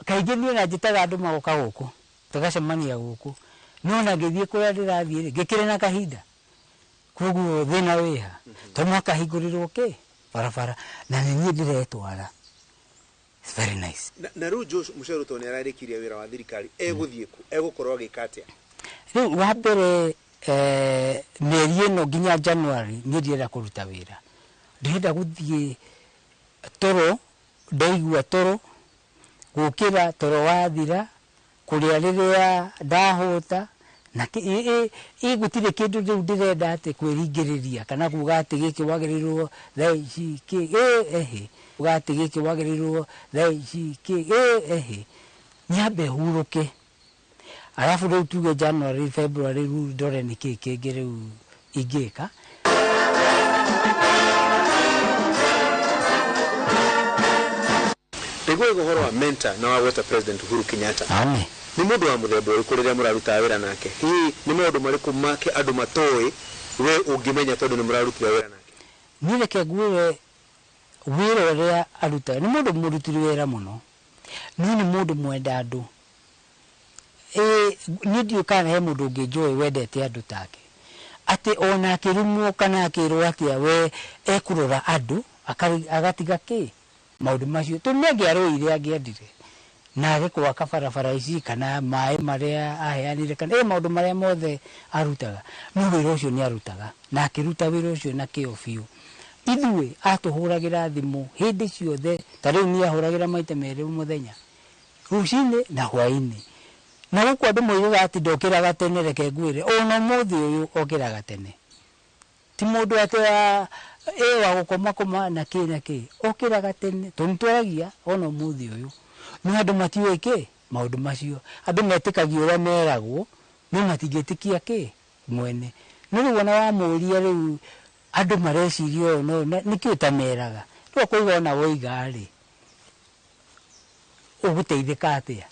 kaingĩ niĩ na njĩtaga andũ magoka gũkũ, tũgacemania gũkũ. No na ngĩthiĩ kũrĩa ndĩrathiĩ rĩ, ngĩkĩrĩ na kahinda. Koguo thĩna wĩha. To mũhaka hingũrĩrwo kĩ? Barabara. Na nĩ niĩ ndĩretwara. It's very nice. Na rĩu Josh Mucheru tondũ nĩ ararĩkirie wĩra wa thirikari, egũthiĩ kũ? Egũkorwo agĩka atĩa? Rĩu wa mbere mĩeri ĩno nginya January niĩ ndirenda kũruta wĩra. Ndĩrenda gũthiĩ toro, ndaigua toro, gũkĩra toro wathira, kũrĩa rĩrĩa ndahũta, na gũtirĩ kĩndũ rĩu ndĩrenda atĩ kwĩringĩrĩria kana kuga atĩ gĩkĩ wagĩrĩirwo thaa ici kĩ ehe, kuga atĩ gĩkĩ wagĩrĩirwo thaa ici kĩ ehe, nyambe hurũke. Alafu rĩu tuge January, February rĩu ndore nĩ kĩĩ kĩngĩ rĩu ingĩka. Nĩguo ũhoro wa mentor na wa gweta President Uhuru Kenyatta. Amen. Nĩ mũndũ wa mũthemba ũrĩkũ rĩrĩa mũrarutaga wĩra nake? Hihi nĩ maũndũ marĩkũ make andũ matoĩ we ũngĩmenya tondũ nĩ mũrarutire wĩra nake? Niĩ reke ngwĩre wĩra ũrĩa arutaga. Nĩ mũndũ mũrutĩri wĩra mũno. No nĩ mũndũ mwenda andũ. Niĩ ndiũĩ kana he mũndũ ũngĩ njũĩ wendete andũ take. Atĩ ona akĩrumwo kana akĩrwo atĩa we ekũrora andũ agatiga kĩ? Maũndũ macio. Tondũ nĩ angĩarũire angĩendire. Na age gwaka barabara ici kana maĩ marĩa aheanire kana maũndũ marĩa mothe arutaga. No wĩra ũcio nĩ arutaga. Na akĩruta wĩra ũcio na kĩo biũ. Ithuĩ atũhũragĩra thimũ hĩndĩ ciothe. Ta rĩu niĩ ahũragĩra maita merĩ mũthenya. Rũcinĩ na hwaĩ-inĩ. Na gũkũ andũ moigaga atĩ ndokĩraga tene, reke ngwĩre ona ũmũthĩ ũyũ okĩraga tene. Ti mũndũ atĩ wa gũkoma koma na kĩ na kĩ. Okĩraga tene, tondũ nĩtwaragia ona ũmũthĩ ũyũ. No andũ matiũĩ kĩ? Maũndũ macio. Andũ metĩkagia ũrĩa meragwo, no matingĩtĩkia kĩ? Mwene. No rĩu ona wamũria rĩu andũ mareciria ũũ no nĩkĩ ũtameraga? Rĩu ũkauga ona woiga rĩ, ũgũteithĩka atĩa?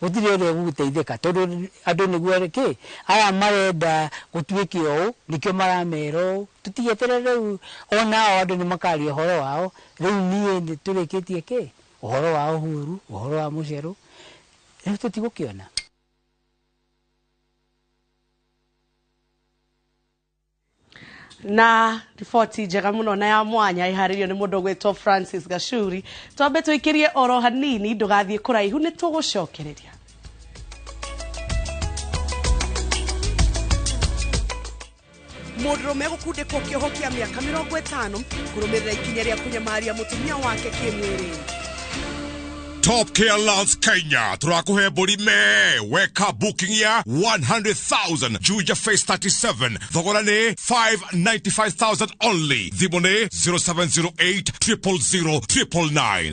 Gũtirĩ ũrĩa ũgũteithĩka tondũ andũ nĩguo kĩ? Aya marenda gũtuĩke ũũ, nĩkĩo maramera ũũ. Tũtigĩeterere rĩu onao andũ nĩ makaria ũhoro wao. Rĩu niĩ nĩ tũrĩkĩtie kĩ? Ũhoro wa Uhuru, ũhoro wa Mucheru. Rĩu tũtigũkĩona. Na riboti njega mũno na ya mwanya iharĩrio nĩ mũndũ ũgwĩtwo Francis Gachuri. Twambe tũikĩrie oro hanini, ndũgathiĩ kũraihu, nĩ tũgũcokereria. Mũndũrũme gũkundĩkwo kĩoho kĩa mĩaka 50 kũrũmĩrĩra ikinya rĩa kũnyamaria mũtumia wake kĩmwĩrĩ. Top Care Lands Kenya turakuhe mbũri me weka booking ya 100,000 Juja Phase 37 thogora nĩ 595,000 only. Thimũ nĩ 0708 000 999.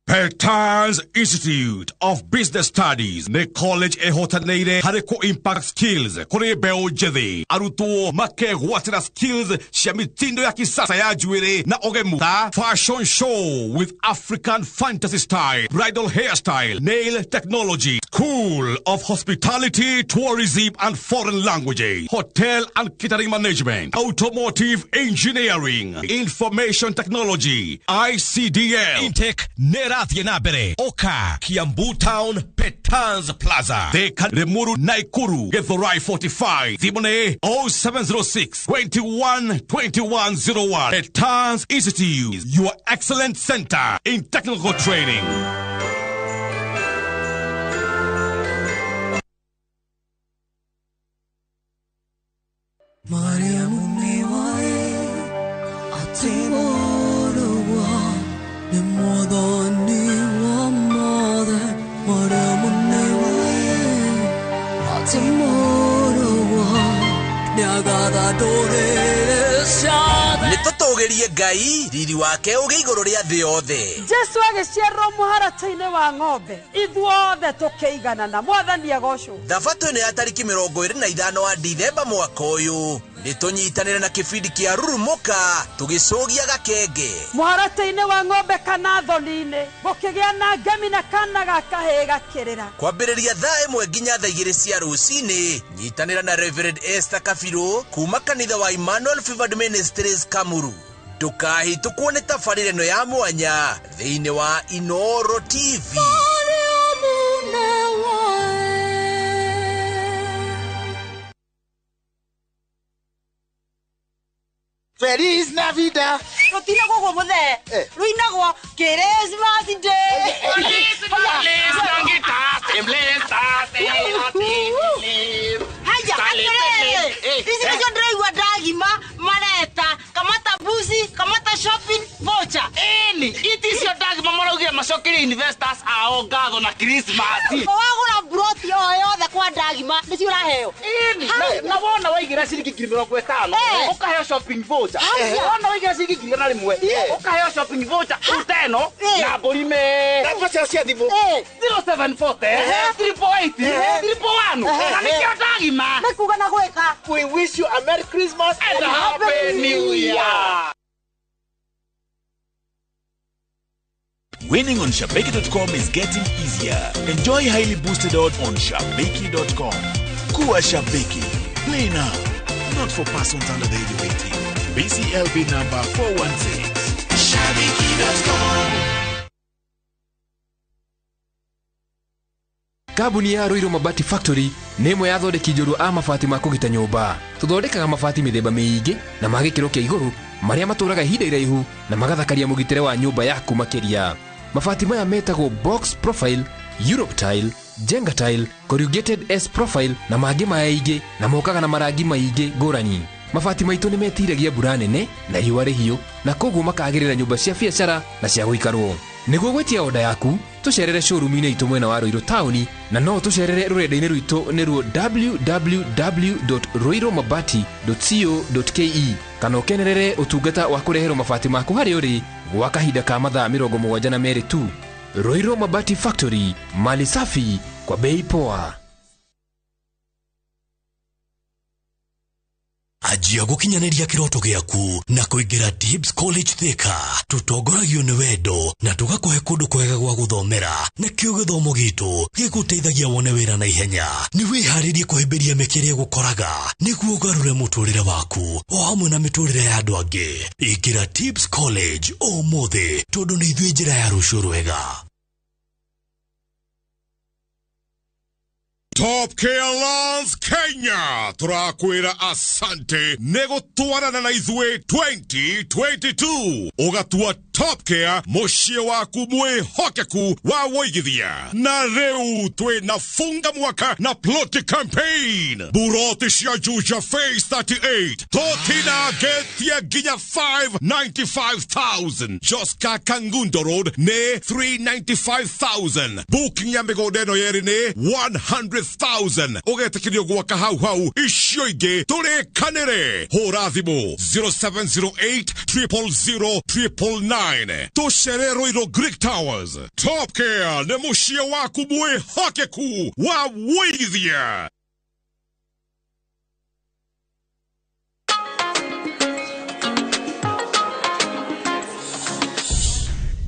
Petals Institute of Business Studies nĩ college ĩhotanĩire harĩ kũ impact skills kũrĩ mbeũ njĩthĩ. Arutwo makegwatĩra skills cia mitindo ya kisasa ya njuĩrĩ na ũgemu ta fashion show with African fantasy style, bridal hairstyle, nail technology, school of hospitality, tourism and foreign languages, hotel and catering management, automotive engineering, information technology, ICDL. Intake Rathiĩ na mbere Oka, Kiambu Town, Petans Plaza, Thika, Limuru, Nakuru, Githurai 45. Thimũ nĩ 0706 21 2101. Petans Institute, your excellent center in technical training. Tũtũgĩrie Ngai riri wake ũgĩ igũrũ rĩa thĩ yothe. Jesu agĩciarwo mũharatĩ-inĩ wa ng'ombe, ithuothe tũkĩiganana. Mwathani agocwo. Thabatũ ĩno ya tarĩki 25 wa Dithemba mwaka ũyũ nĩtũnyitanĩre na kĩbindi kĩa Rurumũka tũgĩcũgia gakenge. Mũharatĩ-inĩ wa ng'ombe kana thoni-inĩ gũkĩgĩa na ngemi na kana ga kahĩĩ gakĩrĩra. Kwambĩrĩria thaa 1 nginya thaa 2 cia rũcinĩ, nyitanĩra na Reverend Esther Kabirũ kuma kanitha wa Emmanuel Favored Ministries Kamuru. Ndũkahĩtũkwo nĩ tabarĩra ĩno ya mwanya thĩinĩ wa Inooro TV. Feliz Navidad. Rutinagwo guo muthee. Ruinagwo Christmas Day. Haya, atĩrĩrĩ, ici nĩcio ndĩraigua ndagima mareta kamata mbuzi, kamata shopping voucher. Ĩni, iti icio ndagima maraugire macokerie investors ao ngatho na Christmas. Wagũra mburoti o yothe kwa ndagima nĩcio ũraheo. Ĩni, na wona waigĩra ciringi 50,000 ũkaheo shopping voucher. Wona waigĩra ciringi 100,000 ũkaheo shopping voucher ruta ĩno na mbũri me. Namba ciao cia thimũ. 0740 888 111. Na nĩkĩo ndagima. Nĩ kuga na gwĩka. We wish you a Merry Christmas and a Happy New Year. Winning on Shabiki.com is getting easier. Enjoy highly boosted odds on Shabiki.com. Kuwa Shabiki. Play now. Not for persons under the age of 18. BCLB number 416. Shabiki.com. Kambuni ya Ruiru Mabati Factory nĩ ĩmwe ya athondeki njorua a mabati ma kũgita nyũmba. Tũthondekaga mabati mĩthemba mĩingĩ na ma gĩkĩro kĩa igũrũ marĩa matũraga ihinda iraihu na magathakaria mũgitĩre wa nyũmba yaku makĩria. Mabati maya metagwo box profile, Europe tile, Jenga tile, corrugated S profile na mangĩ maingĩ na mokaga na marangi maingĩ ngũrani. Mabati maitũ nĩ metiragia mbura nene na riũa rĩhiũ na koguo makagĩrĩra nyũmba cia biacara na cia gũikarwo. Nĩguo gwĩtia oda yaku tũcerere showroom-inĩ itũ mwena wa Ruiru taũni na no tũcerere rũrenda-inĩ rwitũ nĩruo www.ruirumabati.co.ke kana ũkenerere ũtungata wa kũreherwo mabati maku harĩa ũrĩ gwa kahinda ka mathaa 72 tu. Ruiru Mabati Factory, mali safi kwa bei poa. Anjia gũkinyanĩria kĩroto gĩaku na kũingĩra Tibbs College Thika. Tũtongoragio nĩ wendo na tũgakũhe kũndũ kwega gwa gũthomera, nakĩo gĩthomo gitũ gĩgũteithagia wone wĩra na ihenya. Nĩ wĩharĩrie kũhĩmbĩria mĩeke ĩrĩa ĩgũkoraga nĩguo ũgarũre mũtũrĩre waku o hamwe na mĩtũrĩre ya andũ angĩ. Ingĩra Tibbs College ũmũthĩ tondũ nĩ ithuĩ njĩra ya rũciũ rwega. Top Care Loans Kenya turakwira asante nĩ gũtwarana na ithuĩ 2022 ũgatua Top Care mũciĩ waku mwĩhokeku wa wũigithia. Na rĩu twĩna funga mwaka na ploti campaign, buroti cia Juja Phase 38 tũtinagetie nginya 595,000. Joska Kangundo Road nĩ 395,000. Booking ya mĩgũnda ĩno yerĩ nĩ 100,000. Ũgetĩkĩrio gwaka hau hau icio ingĩ tũrĩkanĩre. Hũra thimũ 0708 000 999. Tũcere Ruiru Greek Towers. Top Care nĩ mũciĩ waku mwĩhokeku wa wũigithia.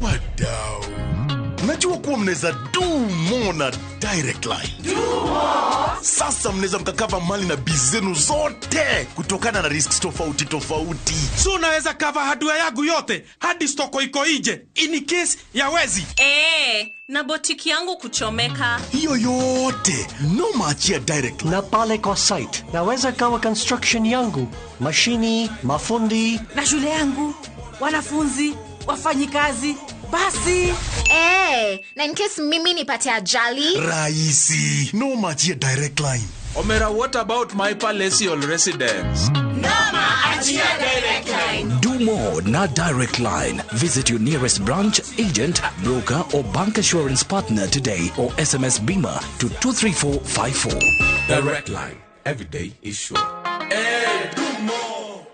Wadau, najua kuwa mnaweza do more na Direct Line. Do more. Sasa mnaweza mkakava mali na biz zenu zote kutokana na risks tofauti tofauti. So unaweza cover hardware yangu yote hadi stoko iko nje in case ya wezi. Na botiki yangu kuchomeka. Hiyo yote no maachia Direct Line. Na pale kwa site naweza cover construction yangu, mashini, mafundi na shule yangu, wanafunzi, wafanyikazi. Basi. Na in case mimi nipate ajali. Raisi, no machia Direct Line. Omera, what about my palatial residence? Noma achia Direct Line. Do more na Direct Line. Visit your nearest branch, agent, broker or bank assurance partner today or SMS BIMA to 23454. Direct Line. Every day is sure. Hey, do more.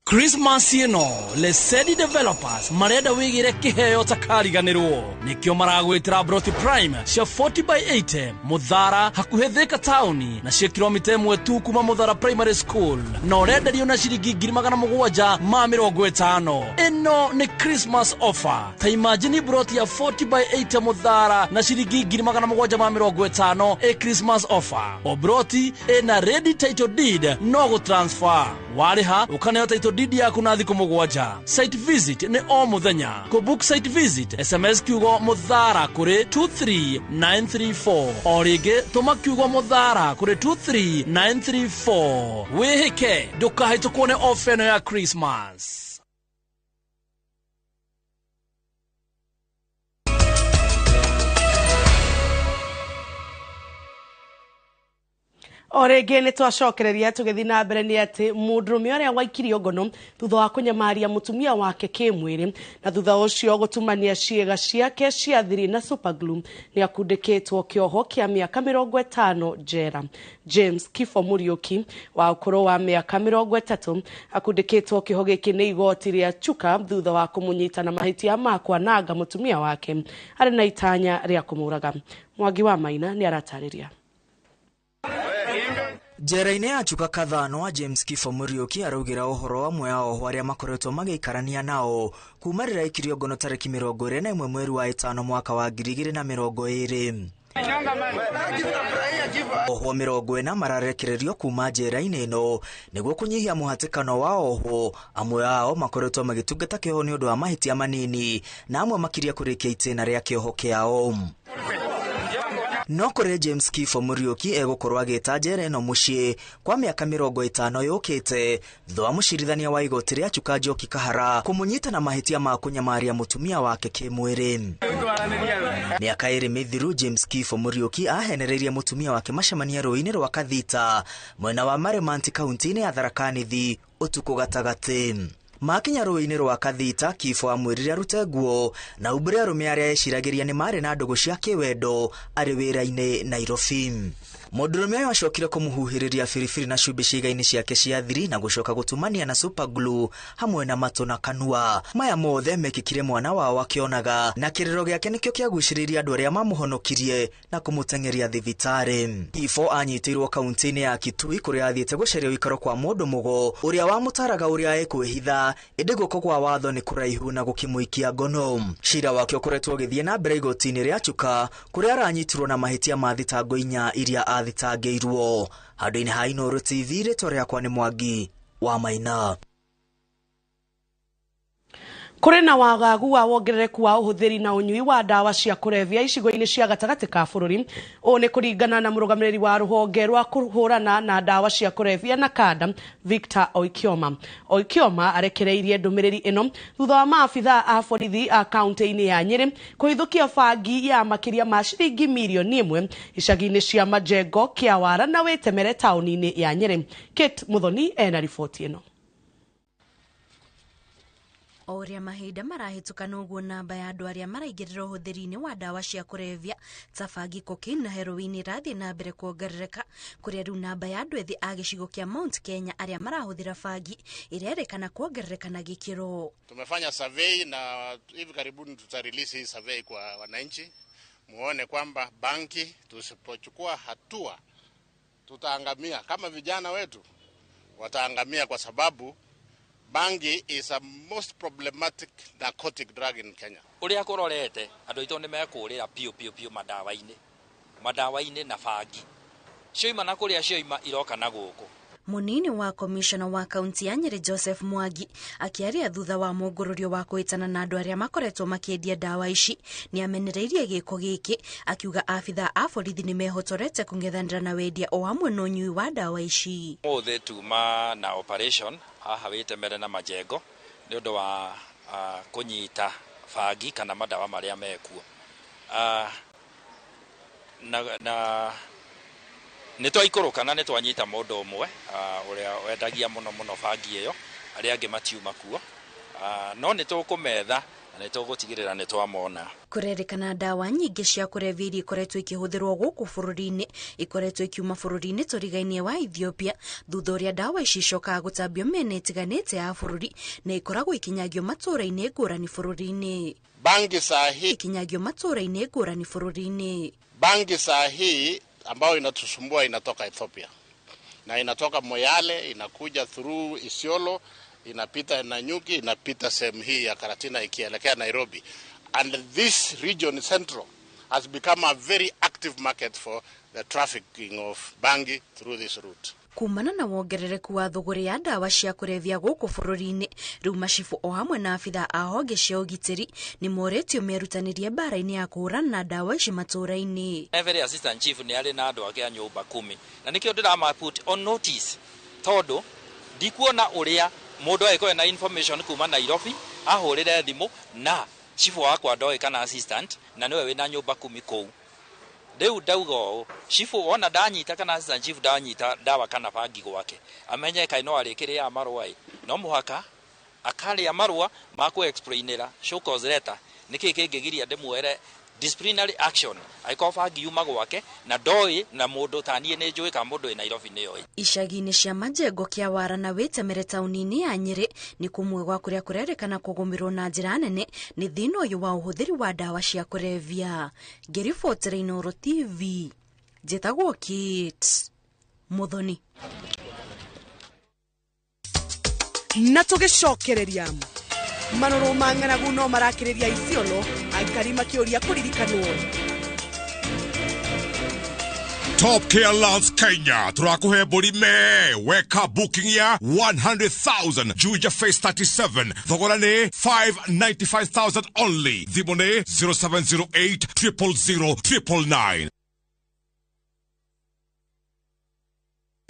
Christmas ĩno Lesedi Developers marenda wĩgĩre kĩheo takariganĩrwo nĩkĩo maragwĩtĩra Broti Prime cia 40 by 80 Mũthara hakuhĩ Thika taũni na cia kilomita 1 tu kuma Mũthara Primary School na ũrenderio na ciringi 750,000. Ĩno nĩ Christmas offer. Ta imagine broti ya 40 by 80 Mũthara na ciringi 750,000 ĩ Christmas offer. O broti ĩna ready title deed no gũ transfer. Warĩha ũkaneo title deed yaku na thikũ 7. Site visit nĩ o mũthenya. Kũ book site visit SMS kiugo Mũthara kũrĩ 23934. O rĩngĩ tũma kiugo Mũthara kũrĩ 23934. Wĩhĩke ndũkahĩtũkwo nĩ ofa ĩno ya Christmas. O rĩngĩ nĩ twacokereria tũgĩthiĩ na mbere nĩ atĩ mũndũrũme ũrĩa waikirio ngono thutha wa kũnyamaria mũtumia wake kĩmwĩrĩ na thutha ũcio gũtumania ciĩga ciake cia thiri na superglue nĩ akundĩkĩtwo kĩoho kĩa mĩaka 50 njera. James Kifo Muriuki wa ũkũrũ wa mĩaka 30 akundĩkĩtwo kĩoho gĩkĩ nĩ igoti rĩa Chuka thutha wa kũmũnyita na mahĩtia ma kwananga mũtumia wake arĩ na itanya rĩa kũmũraga. Mwangi wa Maina nĩ aratarĩria. Njera-inĩ ya Chuka Kathanwa, James Kifo Muriuki araugĩra ũhoro amwe a ohwo arĩa makoretwo magĩikarania nao kuma rĩrĩa aikirio ngono tarĩki 21 mweri wa 5 mwaka wa 2020. Ohwo 40 mararekererio kuma njera-inĩ ĩno nĩguo kũnyihia mũhatĩkano wa ohwo. Amwe ao makoretwo magĩtungata kĩoho nĩ ũndũ wa mahĩtia manini na amwe makiria kũrĩkia itĩna rĩa kĩoho kĩao. No kũrĩ James Kifo Muriuki egũkorwo agĩta njera ĩno mũciĩ kwa mĩaka 50 yũkĩte thutha wa mũcirithania wa igoti rĩa Chuka Njoki Kahara kũmũnyita na mahĩtia ma kũnyamaria mũtumia wake kĩmwĩrĩ. Mĩaka 2 mĩthiru, James Kifo Muriuki ahenereirie mũtumia wake macemania rũĩ-inĩ rwa Kathita mwena wa Marimanti kaunti-inĩ ya Tharaka Nithi ũtukũ gatagatĩ. Makinya rũĩ-inĩ rwa Kathita, Kifo amwĩrire arute nguo na umbũre arũme arĩa eciragĩria nĩ marĩ na ndũgũ cia kĩwendo arĩ wĩra-inĩ Nairobi. Mũndũrũme ũyũ acokire kũmũhuhĩrĩria biribiri na cumbĩ ciĩga-inĩ ciake cia thiri na gũcoka gũtumania na super glue hamwe na matũ na kanua. Maya mothe mekĩkire mwana wao akĩonaga, na kĩrĩro gĩake nĩkĩo kĩagucĩrĩirie andũ arĩa mamũhonokirie na kũmũteng'eria thibitarĩ. Kifo anyitĩirwo kaunti-inĩ ya Kitui kũrĩa athiĩte gũcaria ũikaro kwa mũndũ mũgo ũrĩa wamũtaraga ũrĩa ekwĩhitha, ĩndĩ guoko kwa watho nĩ kũraihu na gũkĩmũikia ngono. Cira wake ũkoretwo ũgĩthiĩ na mbere igoti-inĩ rĩa Chuka kũrĩa aranyitirwo na mahĩtia ma thitango 4 iria athitangĩirwo. Handũ-inĩ ha Inooro TV, rĩtwa rĩakwa nĩ Mwangi wa Maina. Kũrĩ na wagagu wa wongerereku wa ũhũthĩri na ũnyui wa ndawa cia kũrebia icigo-inĩ cia gatagatĩ ka bũrũri. Ũũ nĩ kũringana na mũrũgamĩrĩri wa rũhonge rwa kũhũrana na ndawa cia kũrebia na kanda Victor Okioma. Okioma arekereirie ndũmĩrĩri ĩno thutha wa maabithaa a borithi a kaunti-inĩ ya Nyĩrĩ kũhithũkia bangi ya makĩria ma ciringi mirioni 1 icagi-inĩ cia Majengo, Kĩawara na Wĩtemere taũni-inĩ ya Nyĩrĩ. Kate Muthoni ena riboti ĩno. O ũrĩa mahinda marahĩtũka noguo namba ya andũ arĩa maraingĩrĩra ũhũthĩri-inĩ wa ndawa cia kũrebia ta bangi, cocaine na heroin ĩrathiĩ na mbere kuongerereka, kũrĩa rĩu namba ya andũ ethĩ a gĩcigo kĩa Mount Kenya arĩa marahũthĩra bangi ĩrerĩkana kuongerereka na gĩkĩro. Tumefanya survey na hivi karibuni tutarelease hii survey kwa wananchi muone kwamba banki tusipochukua hatua tutaangamia, kama vijana wetu wataangamia, kwa sababu bangi is a most problematic narcotic drug in Kenya. Uria kurorete andu aitu ni mekurira piu piu piu madawa-inĩ na bangi cioima na kuria cioima iroka na guku. Munini wa komishona wa kaunti ya Nyeri Joseph Mwangi akiaria thutha wa mũngũrũrio wa kwĩtana na andũ arĩa makoretwo makĩendia ndawa ici nĩ amenereirie gĩko gĩkĩ, akiuga abithaa a borithi nĩ mehotorete kũng'ethanĩra na wendia o hamwe na ũnyui wa ndawa ici. Ũmũthĩ tuma na operation haha Wĩtemere na Majengo nĩ ũndũ wa kũnyita bangi kana madawa marĩa mekuo na nĩ twaikũrũka na nĩ twanyita mũndũ ũmwe ũrĩa wendagia mũno mũno bangi ĩyo, arĩa angĩ matiuma kuo, no nĩ tũkũmetha Na nĩ tũgũtigĩrĩra nĩ twamona. Kũrerĩkana ndawa nyingĩ cia kũrebia iria ikoretwo ikĩhũthĩrwo gũkũ bũrũri-inĩ ikoretwo ikiuma bũrũri-inĩ tũrigainie wa Ethiopia, thutha ũrĩa ndawa ici icokaga gũtambio mĩena ĩtiganĩte ya bũrũri na ikoragwo ikinyagio matũũra-inĩ ngũrani bũrũri-inĩ. Bangi saa hii ikinyagio matũũra-inĩ ngũrani bũrũri-inĩ. Bangi saa hii ambayo inatusumbua inatoka Ethiopia na inatoka Moyale, inakuja through Isiolo, inapita Nanyuki, inapita sehemu hii ya Karatina ikielekea Nairobi. And this region central has become a very active market for the trafficking of bangi through this route. Kumana na wongerereku wa thũgũrĩ ya ndawa cia kũrebia gũkũ bũrũri-inĩ, rĩu macibũ o hamwe na abithaa a honge cia ũgitĩri nĩ moretio merutanĩrie mbara-inĩ ya kũhũrana na ndawa ici matũũra-inĩ. Every assistant chief nĩ arĩ na andũ ake a nyũmba 10, na nĩkĩo ndĩrama put on notice, tondũ ndikuona ũrĩa mũndũ angĩkorwo na information kuma Nairobi ahũrĩre thimũ na chifu wakwa ndoĩ kana assistant na nĩwe wĩna nyũmba 10 kũu. Rĩu ndauga ũũ, chifu wona ndanyita kana assistant chief ndanyita ndawa kana bangi gwake, amenye kaĩ no arĩkĩrĩaga marũa ĩ, no mũhaka akarĩa marũa ma kũ explainĩra show cause letter nĩkĩĩ kĩngĩgiria ndĩmwere disciplinary action angĩkorwo bangi yuma gwake na ndoĩ na mũndũ ta niĩ nĩ njũĩ kana mũndũ wĩ Nairobi nĩoĩ. Icagi-inĩ cia Majengo, Kĩawara na Wĩtemere taũni-inĩ ya Nyĩrĩ nĩ kũmwe gwa kũrĩa kũrerĩkana kũgũmĩrwo na njĩra nene nĩ thĩna ũyũ wa ũhũthĩri wa ndawa cia kũrebia. Ngĩribotera Inooro TV, njĩtagwo Kate Muthoni. Na tũgĩcokereria marũrũ ma ng'aragu no marakĩrĩria Isiolo, aikari makĩũria kũririkanwo. Top Care Lands Kenya tũrakũhe mbũri me weka booking ya 100,000 Juja Phase 37, thogora nĩ 595,000 only. Thimũ nĩ 0708 000 999.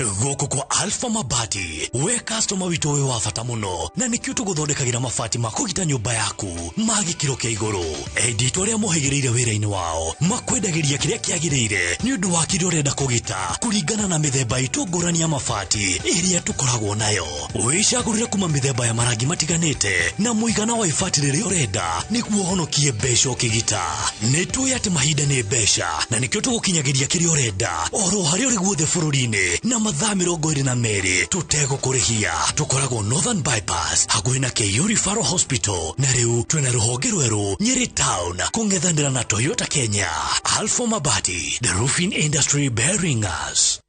Gũkũ kwa Alpha Mabati, we customer witũ wĩ wa bata mũno, na nĩkĩo tũgũthondekagĩra mabati ma kũgita nyũmba yaku ma gĩkĩro kĩa igũrũ. Endi arĩa mohĩgĩrĩire wĩra-inĩ wao makwendagĩria kĩrĩa kĩagĩrĩire nĩ ũndũ wa kĩrĩa ũrenda kũgita kũringana na mĩthemba itũ ngũrani ya mabati ĩrĩa tũkoragwo nayo. Wĩcagũrĩre kuma mĩthemba ya marangi matiganĩte na mũigana wa ibati rĩrĩa ũrenda nĩguo ũhonokie mbeca ũkĩgita. Nĩ tũĩ atĩ mahinda nĩ mbeca na nĩkĩo tũgũkinyagĩria kĩrĩa ũrenda oro harĩa ũrĩ guothe bũrũri-inĩ na mathaa 22 tũtegũkũrĩhia. Tũkoragwo Northern Bypass hakuhĩ na KU Referral Hospital, na rĩu twĩna rũhonge rwerũ Nyeri Town kũng'ethanĩra na Toyota Kenya. Alpha Mabati, the roofing industry bearing us.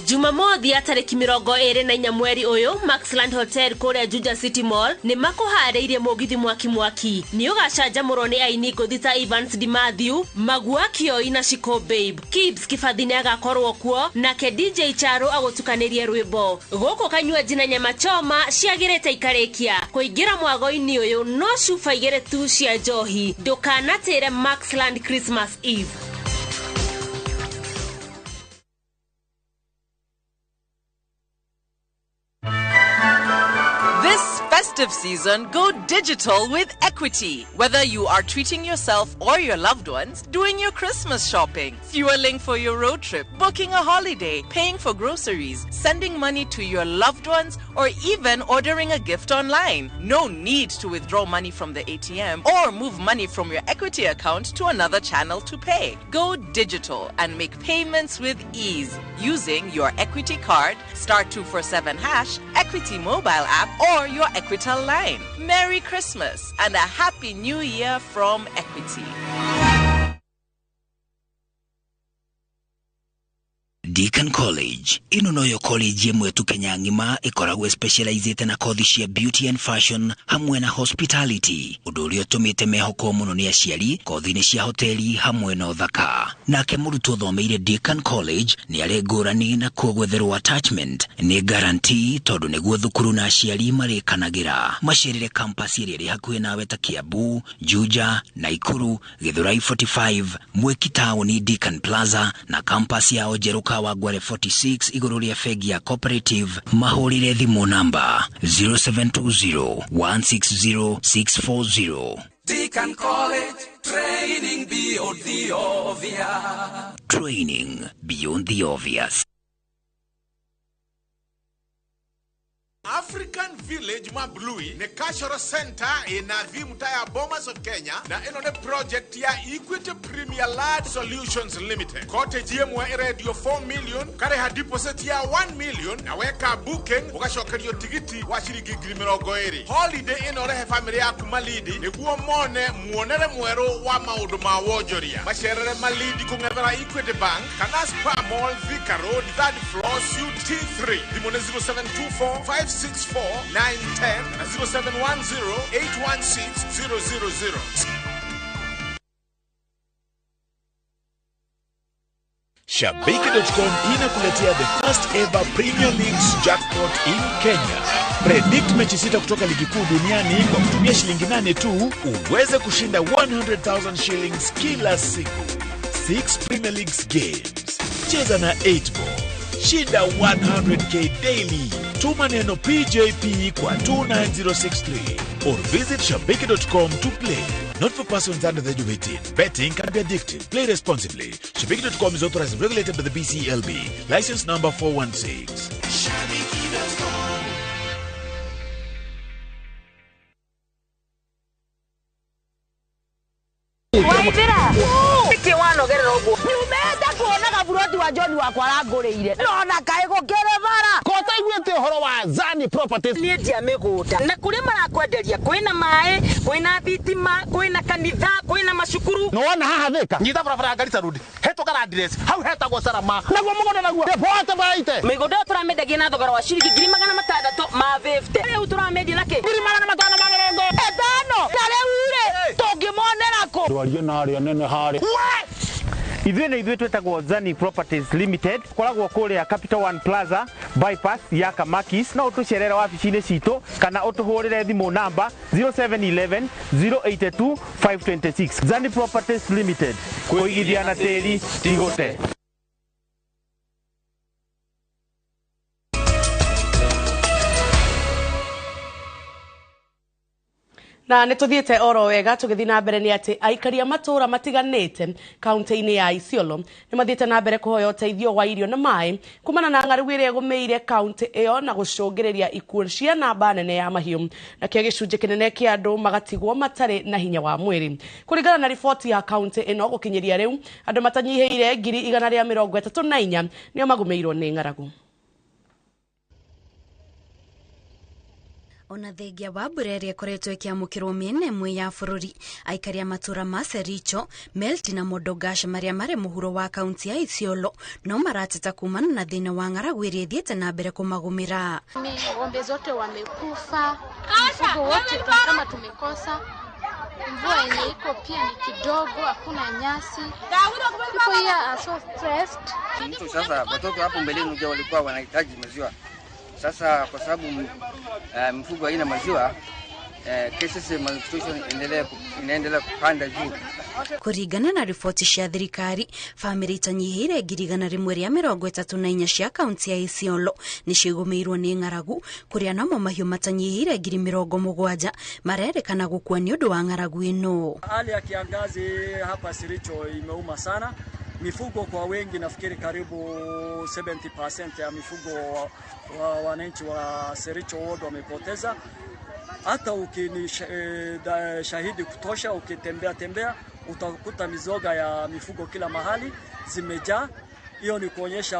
Jumamothi ya tarĩki 24 mweri ũyũ, Maxland Hotel kũrĩa Juja City Mall nĩ makũharĩirie mũgithi mwaki mwaki. Nĩ ũgacanjamũrwo nĩ aini ngũthi ta Evans Di Matthew, Magua Kioi na Shiko Babe. Kibs Kibathi nĩ agakorwo kuo, nake DJ Charo agũtukanĩrie rwĩmbo. Gũkũ kanywaji na nyama choma ciagĩrĩte ikarĩkia. Kũingĩra mwago-inĩ ũyũ no cuba 2 tu cia njohi. Ndũkanatĩre Maxland Christmas Eve. This festive season, go digital with Equity. Whether you are treating yourself or your loved ones, doing your Christmas shopping, fueling for your road trip, booking a holiday, paying for groceries, sending money to your loved ones, or even ordering a gift online. No need to withdraw money from the ATM or move money from your Equity account to another channel to pay. Go digital and make payments with ease using your Equity card, *247#, Equity mobile app, or your Equitel line. Merry Christmas and a Happy New Year from Equity. Deacon College ino noyo college ĩmwe tu Kenya ng'ima ĩkoragwo specialized na kothi cia beauty and fashion hamwe na hospitality, ũndũ ũrĩa ũtũmĩte mehokwo mũno nĩ aciari kothi-inĩ cia hoteli hamwe na ũthaka. Nake mũrutwo ũthomeire Deacon College nĩ arĩ ngũrani na kuo gwetherwo attachment nĩ guarantee tondũ nĩguo thukuru na aciari marĩkanagĩra. Macerere campus ĩrĩa ĩrĩ hakuhĩ nawe ta Kiambu, Juja, Naikuru, Githurai 45, Mwiki Town, Deacon Plaza na campus yao njerũ Kawangware 46 igũrũ rĩa bengi ya Cooperative. Mahũrĩre thimũ namba 0720 160 640. Deacon College, training beyond the obvious. Training beyond the obvious. African Village Mablui ni cultural center ina mtaa ya Bomas of Kenya na ino ni project ya Equity Premier Land Solutions Limited. Cottage yemwe radio 4 million kareha deposit ya 1 million na weka booking ugacokerio tigiti wa ciringi 20,000. Holiday ino rehe family yaku Malindi niguo mone muonere mweru wa maundu ma wonjoria. Macerere Malindi kung'ethera Equity Bank kana Spa Mall Thika Road 3rd floor suite T3. Thimũ nĩ 0724 564 910 na 0710 816 000. Shabiki.com inakuletea the first ever Premier League's jackpot in Kenya. Predict mechi 6 kutoka ligi kuu duniani kwa kutumia shilingi 8 tu uweze kushinda 100,000 shillings kila siku. 6 Premier Leagues games. Cheza na 8 ball. Shinda 100k daily. Tuma neno PJP kwa 29063 or visit shabiki.com to play. Not for persons under the age of 18. Betting can be addictive. Play responsibly. Shabiki.com is authorized and regulated by the BCLB. License number 416. Shabiki.com. Waithira niki wanogerera uguo nyumete kuona gaburoti wa John wakwa arangũrĩire nona kaĩ gũkĩrĩ bara ko taiguĩte ũhoro wa Zani Properties niĩ ndia mĩgũnda na kũrĩa marakwenderia kwĩna maĩ kwĩna thitima kwĩna kanitha kwĩna macukuru nĩwona haha Thika nyita barabara ya Garissa Road hetũka Landress hau hetagwo Salama naguo mũgũnda naguo nĩ baite mĩgũnda ĩyo tũramĩendagia na thogora wa ciringi 650 rĩu tũramĩendia na kĩ 550 ta rĩu rĩ tũngĩmonera kũ ndwarie na arĩa nene harĩa ithuĩ nĩ ithuĩ twĩtagwo Zani Properties Limited koragwo kũrĩa Capital One Plaza bypass ya Kamakis no ũtũcerere wabici-inĩ citũ kana ũtũhũrĩre thimũ namba 0711 082 526. Zani Properties Limited, kũigithia na tĩri ti gũte. Na nä tå thiä te oro wega tå gä thiä na mbere nä atä aikari a matå ra matiganä kauntä-inä ya Isiolo nä mathiä te na mbere kå hoya ũteithio wa irio na maä kumana na ng'aragu ä rä a ĩgũmĩire kauntä ä yo na gå cũngä rä ria ikuũ cia namba nene ya mahiũ nakĩo gĩcunjĩ kĩnene kĩa andũ magatigwo matarĩ na hinya wa mwĩrĩ. Kũringana na riboti ya kauntä ĩno gũkinyĩria rĩu andũ matanyihĩire 134 nĩo magũmĩirwo nĩ ng'aragu. Ona thengia wa mbura ĩrĩa ĩkoretwo ĩkĩamũkĩrwo mĩena ĩmwe ya bũrũri aikari a matũra ma Sericho, Melti na Modogash marĩa marĩ mũhuro wa kaunti ya Isiolo no marateta kumana na thĩna wa ng'aragu ĩrĩa ĩthiĩte na mbere kũmagũmĩra. Ng'ombe zote wamekufa, mifugo wote kama tumekosa. Mvua yenye iko pia ni kidogo, hakuna nyasi. People here are so stressed. Mtu sasa watoto hapo mbeleni ndio walikuwa wanahitaji maziwa. Sasa kwa sababu mfugo haina maziwa, cases malnutrition inaendelea kupanda juu. Kũringana na riboti cia thirikari bamĩrĩ itanyihĩire 134 cia kaunti ya Isiolo nĩcigũmĩirwo nĩ ng'aragu kũrĩa namo mahiũ matanyihĩire 70,000 marerĩkana gũkua nĩ ũndũ wa ng'aragu ĩno. Hali ya kiangazi hapa Siricho imeuma sana. Mifugo kwa wengi nafikiri karibu 70% ya mifugo wananchi wa Sericho Ward wamepoteza. Hata ukini shahidi kutosha, ukitembea tembea utakuta mizoga ya mifugo kila mahali zimejaa. Hiyo ni kuonyesha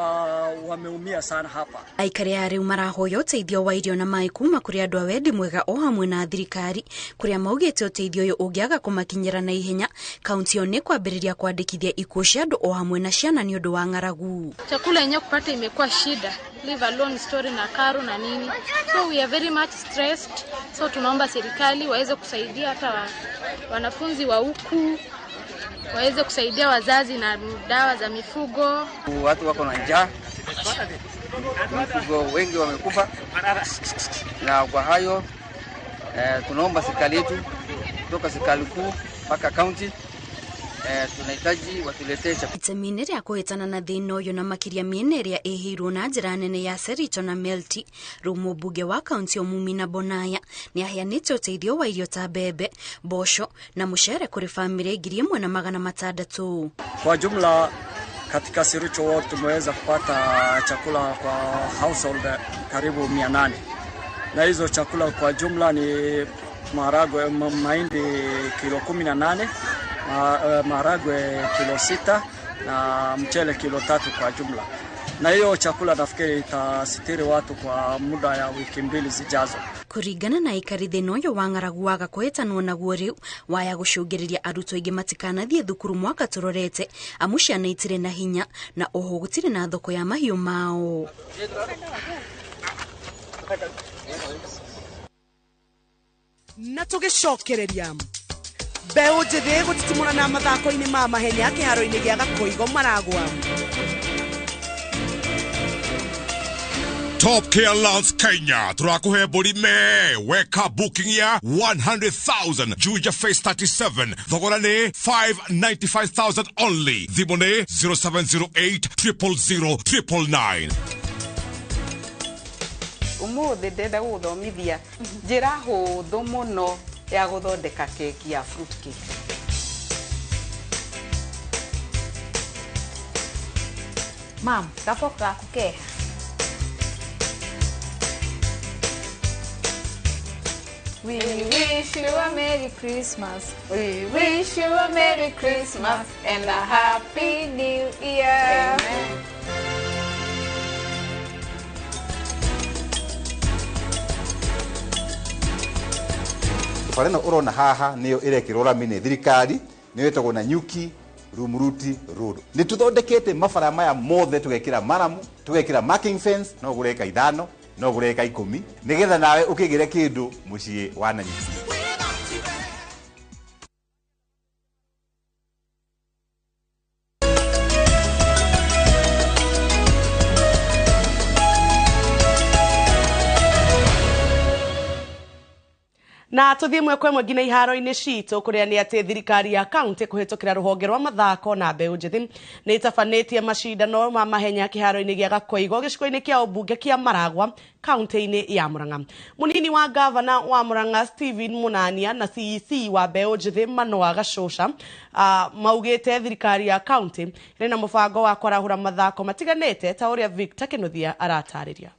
wameumia sana hapa. Aikari a rĩu marahoya ũteithio wa irio na maĩ kuma kũrĩ andũ a wendi mwega o hamwe na thirikari kũrĩa maugĩte ũteithio ũyũ ũngĩaga kũmakinyĩra na ihenya kaunti ĩyo nĩ kwambĩrĩria kwandĩkithia ikuũ cia andũ o hamwe na ciana nĩ ũndũ wa ng'aragu. Chakula yenyewe kupata imekuwa shida, leave alone story na karo na nini, so we are very much stressed. So tunaomba serikali waweze kusaidia hata wanafunzi wa huku, waweze kusaidia wazazi na dawa za mifugo. Watu wako na njaa, mifugo wengi wamekufa, na kwa hayo tunaomba serikali yetu kutoka serikali kuu mpaka county tunahitaji watuletee chakula. Itemi rĩa kũhĩtana na thĩna ũyũ na makĩria mĩena ĩrĩa ĩhĩirwo na njĩra nene ya Sericho na Melti, rĩu mũmbunge wa kaunti Mumina Bonaya nĩ aheanĩte ũteithio wa irio ta mbembe, mboco na mũcere kũrĩ bamĩrĩ 1,600. Kwa jumla katika Sericho Ward tumeweza kupata chakula kwa household karibu 800. Na hizo chakula kwa jumla ni maharagwe, mahindi kilo 18, maharagwe kilo 6 na mchele kilo 3 kwa jumla. Na hiyo chakula nafikiri itasitiri watu kwa muda ya wiki 2 zijazo. Kuringana na ikari thina uyu wa ng'aragu waga kũhĩtanwo naguo rĩu waya gũcũngĩrĩria arutwo aingĩ matikanathiĩ thukuru mwaka tũrorete amu ciana itirĩ na hinya na oho gũtirĩ na thoko ya mahiũ mao. Na tũgĩcokereria mbeũ njĩthĩ gũtitimũrana mathako-inĩ ma mahenya kĩharo-inĩ gĩa Gakoigo Maragwa. Top Care Lands Kenya turakuhe mbũri me weka booking ya 100,000 Juja Phase 37 thogora nĩ 595,000 only. Thimũ nĩ 0708 000 999. Umuthi ndenda gũgũthomithia njĩra hũthũ mũno ya gũthondeka keki ya fruit cake. Mam, gaboko gaku keha. We wish you a Merry Christmas. We wish you a Merry Christmas and a Happy New Year. Amen. Bara ĩno ũrona haha nĩyo ĩrekĩrwo rami nĩ thirikari nĩyo ĩtagwo Nanyuki Rumuruti Road. Nĩ tũthondekete mabara maya mothe tũgekĩra maramu, tũgekĩra marking fence, no ũgũre eka 5, no ũgũre eka 10 nĩgetha nawe ũkĩgĩre kĩndũ mũciĩ wa Nanyuki. Na tuthie mwe kwa nginya iharo-inĩ citũ kũrĩa nĩ atĩ thirikari ya kaunti kũhĩtũkĩra rũhonge rwa mathako na mbeũ njĩthĩ nĩ ĩtabanĩtie macindano ma mahenya kĩharo-inĩ gĩa Gakoigo gĩcigo-inĩ kĩa ũmbunge kĩa Maragwa kaunti-inĩ ya Murang'a. Mũnini wa gavana wa Murang'a Stephen Munania na CEC wa mbeũ njĩthĩ Manoa Gacũca maugĩte thirikari ya kaunti ĩrĩ na mũbango wa kwarahũra mathako matiganĩte ta ũrĩa Victor Kinuthia aratarĩria.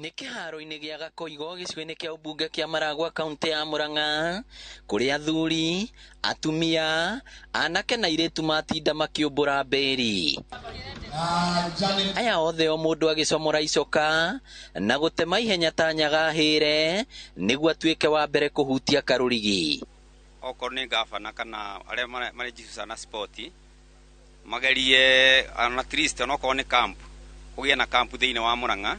Nĩ kĩharo-inĩ gĩa Gakoigo gĩcigo-inĩ kĩa ũmbunge kĩa Maragwa kaunti ya Murang'a kũrĩa athuri, atumia, anake na airĩtu matinda makĩũmbũra mbĩri. Aya othe o mũndũ agĩcomora icoka na gũtema ihenya ta nyaga hĩre nĩguo atuĩke wa mbere kũhutia karũrigi. Okorwo nĩ gavana kana arĩa marĩjihusa na sport magerie at least onokorwo nĩ camp, kũgĩe na camp thĩinĩ wa Murang'a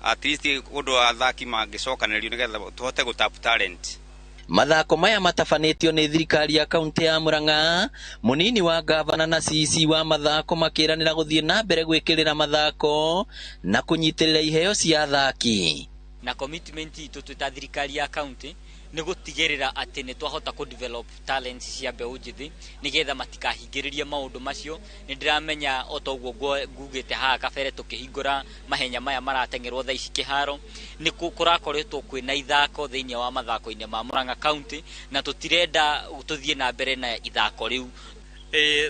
at least undu athaki mangĩcokanĩrĩrio nĩgetha tũhote gũtap talent. Mathako maya matabanĩtio nĩ thirikari ya kaunti ya Murang'a, mũnini wa gavana na CEC wa mathako makĩranĩra gũthiĩ na mbere gwĩkĩrĩra mathako na kũnyitĩrĩra iheo cia athaki. Na commitment itũ twĩ ta thirikari ya kaunti nĩ gũtigĩrĩra atĩ nĩ twahota kũ develop talents cia mbeũ njĩthĩ nĩgetha matikahingĩrĩrie maũndũ macio. Nĩ ndĩramenya o ta ũguo ngugĩte haha kabere tũkĩhingũra mahenya maya marateng'erwo thaa ici kĩharo nĩ kũrakoretwo kwĩna ithako thĩinĩ wa mathako-inĩ ma Murang'a County na tũtirenda tũthiĩ na mbere na ithako rĩu.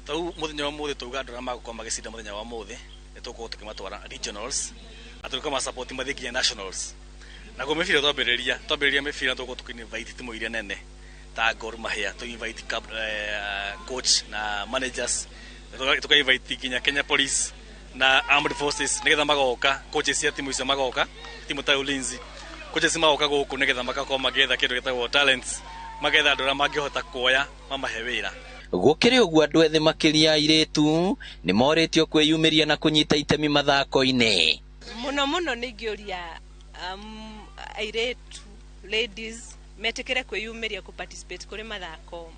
Tau mũthenya wa mũthĩ tauga andũ arĩa magũkorwo magĩcinda mũthenya wa mũthĩ nĩ tũgũkorwo tũkĩmatwara regionals na tũgĩkorwo support mathiĩ nginya nationals. Naguo mĩbira twambĩrĩria mĩbira tũgũkorwo tũkĩ-invite timu iria nene ta Gor Mahia, tũ invite coach na managers, tũka-invite nginya Kenya Police na Armed Forces nĩgetha magoka, coaches cia timu icio magoka, timu ta Ulinzi, coaches magoka gũkũ nĩgetha magakorwo magĩetha kĩndũ gĩtagwo talents, magetha andũ arĩa mangĩhota kuoya mamahe wĩra. Gũkĩrĩ ũguo andũ ethĩ makĩria airĩtu nĩ morĩtio kwĩyumĩria na kũnyita itemi mathako-inĩ. Mũno mũno nĩ ingĩũria airĩtu ladies metikire kwĩyumĩria kũ participate kũrĩ mathako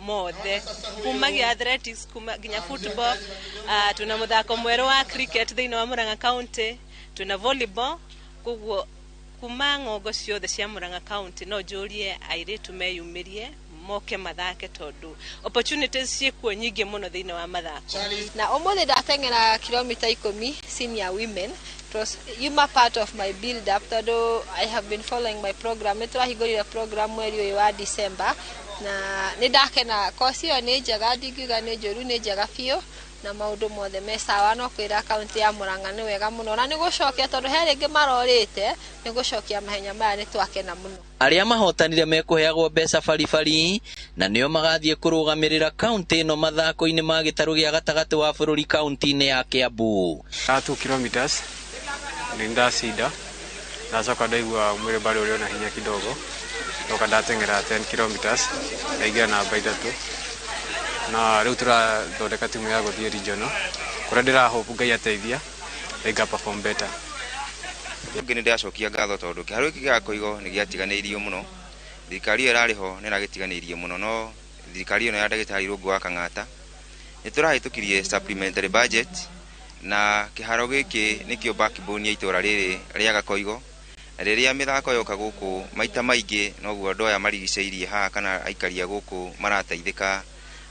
mothe kumagia athletics kuma nginya football. Tuna muthako mwerũ wa cricket thĩinĩ wa Murang'a County, tuna volleyball, koguo kuma ng'ongo ciothe cia Murang'a County no njũrie airĩtu meyumĩrie moke mathake tondu opportunities ciĩkuo nyingĩ mũno thĩinĩ wa mathako. Na ũmũthĩ ndateng'era kilomita 10 senior women. It was yuma part of my build up tondu I have been following my program. Nĩ tũrahingũrire program mweri ũyũ wa December Na nĩ ndakena, koci ĩyo nĩ njega, ndingiuga nĩ njũru, nĩ njega biũ na maũndũ mothe me sawa. No kwĩra kaunti ya Murang'a nĩ wega mũno na nĩ gũcokia, tondũ he rĩngĩ marorĩte, nĩ gũcokia mahenya maya, nĩ twakena mũno. Arĩa mahotanire mekũheagwo mbeca baribari na nĩo magathiĩ kũrũgamĩrĩra kaunti ĩno mathako-inĩ ma gĩtarũ gĩa gatagatĩ wa bũrũri kaunti-inĩ ya Kiambu. 2 kilometers nĩ ndacinda, ndacoka ndaigua mwĩrĩ bado ũrĩ na hinya kidogo, ndoka ndateng'era 10 kilometers, ndaingĩra namba 3, na rĩu tũrathondeka timu ya gũthiĩ regional kũrĩa ndĩra hope Ngai ateithia nga perform better. Ningĩ nĩ ndĩracokia ngatho tondũ kĩharo gĩkĩ gĩa Koigo nĩ gĩatiganĩirio mũno. Thirikari ĩyo ĩrarĩ ho nĩ ĩragĩtiganĩirie mũno, no thirikari ĩno ya ndagĩtarĩ Irũngũ wa Kang'ata nĩ tũrahĩtũkirie supplementary budget, na kĩharo gĩkĩ nĩkĩo backbone ya itũra rĩrĩ rĩa Gakoigo, na rĩrĩa mĩthako yoka gũkũ maita maingĩ noguo andũ aya marigicĩirie haha kana aikari a gũkũ marateithĩka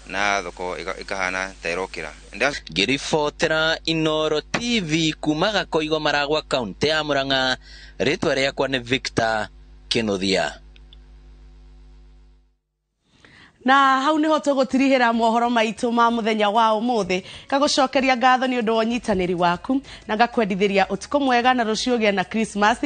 na thoko ĩkahana ta ĩrokĩra. Ngĩribotera Inoro TV kuma Gakoigo, Maragwa, kaunti ya Murang'a, rĩtwa rĩakwa nĩ Victor Kinuthia. Na hau niho tũgũtirihĩra mohoro maitũ ma mũthenya wa ũmũthĩ. Ngagũcokeria ngatho nĩ ũndũ wa ũnyitanĩri waku na ngakwendithĩria ũtukũ mwega na rũciũ ũgĩe na Christmas.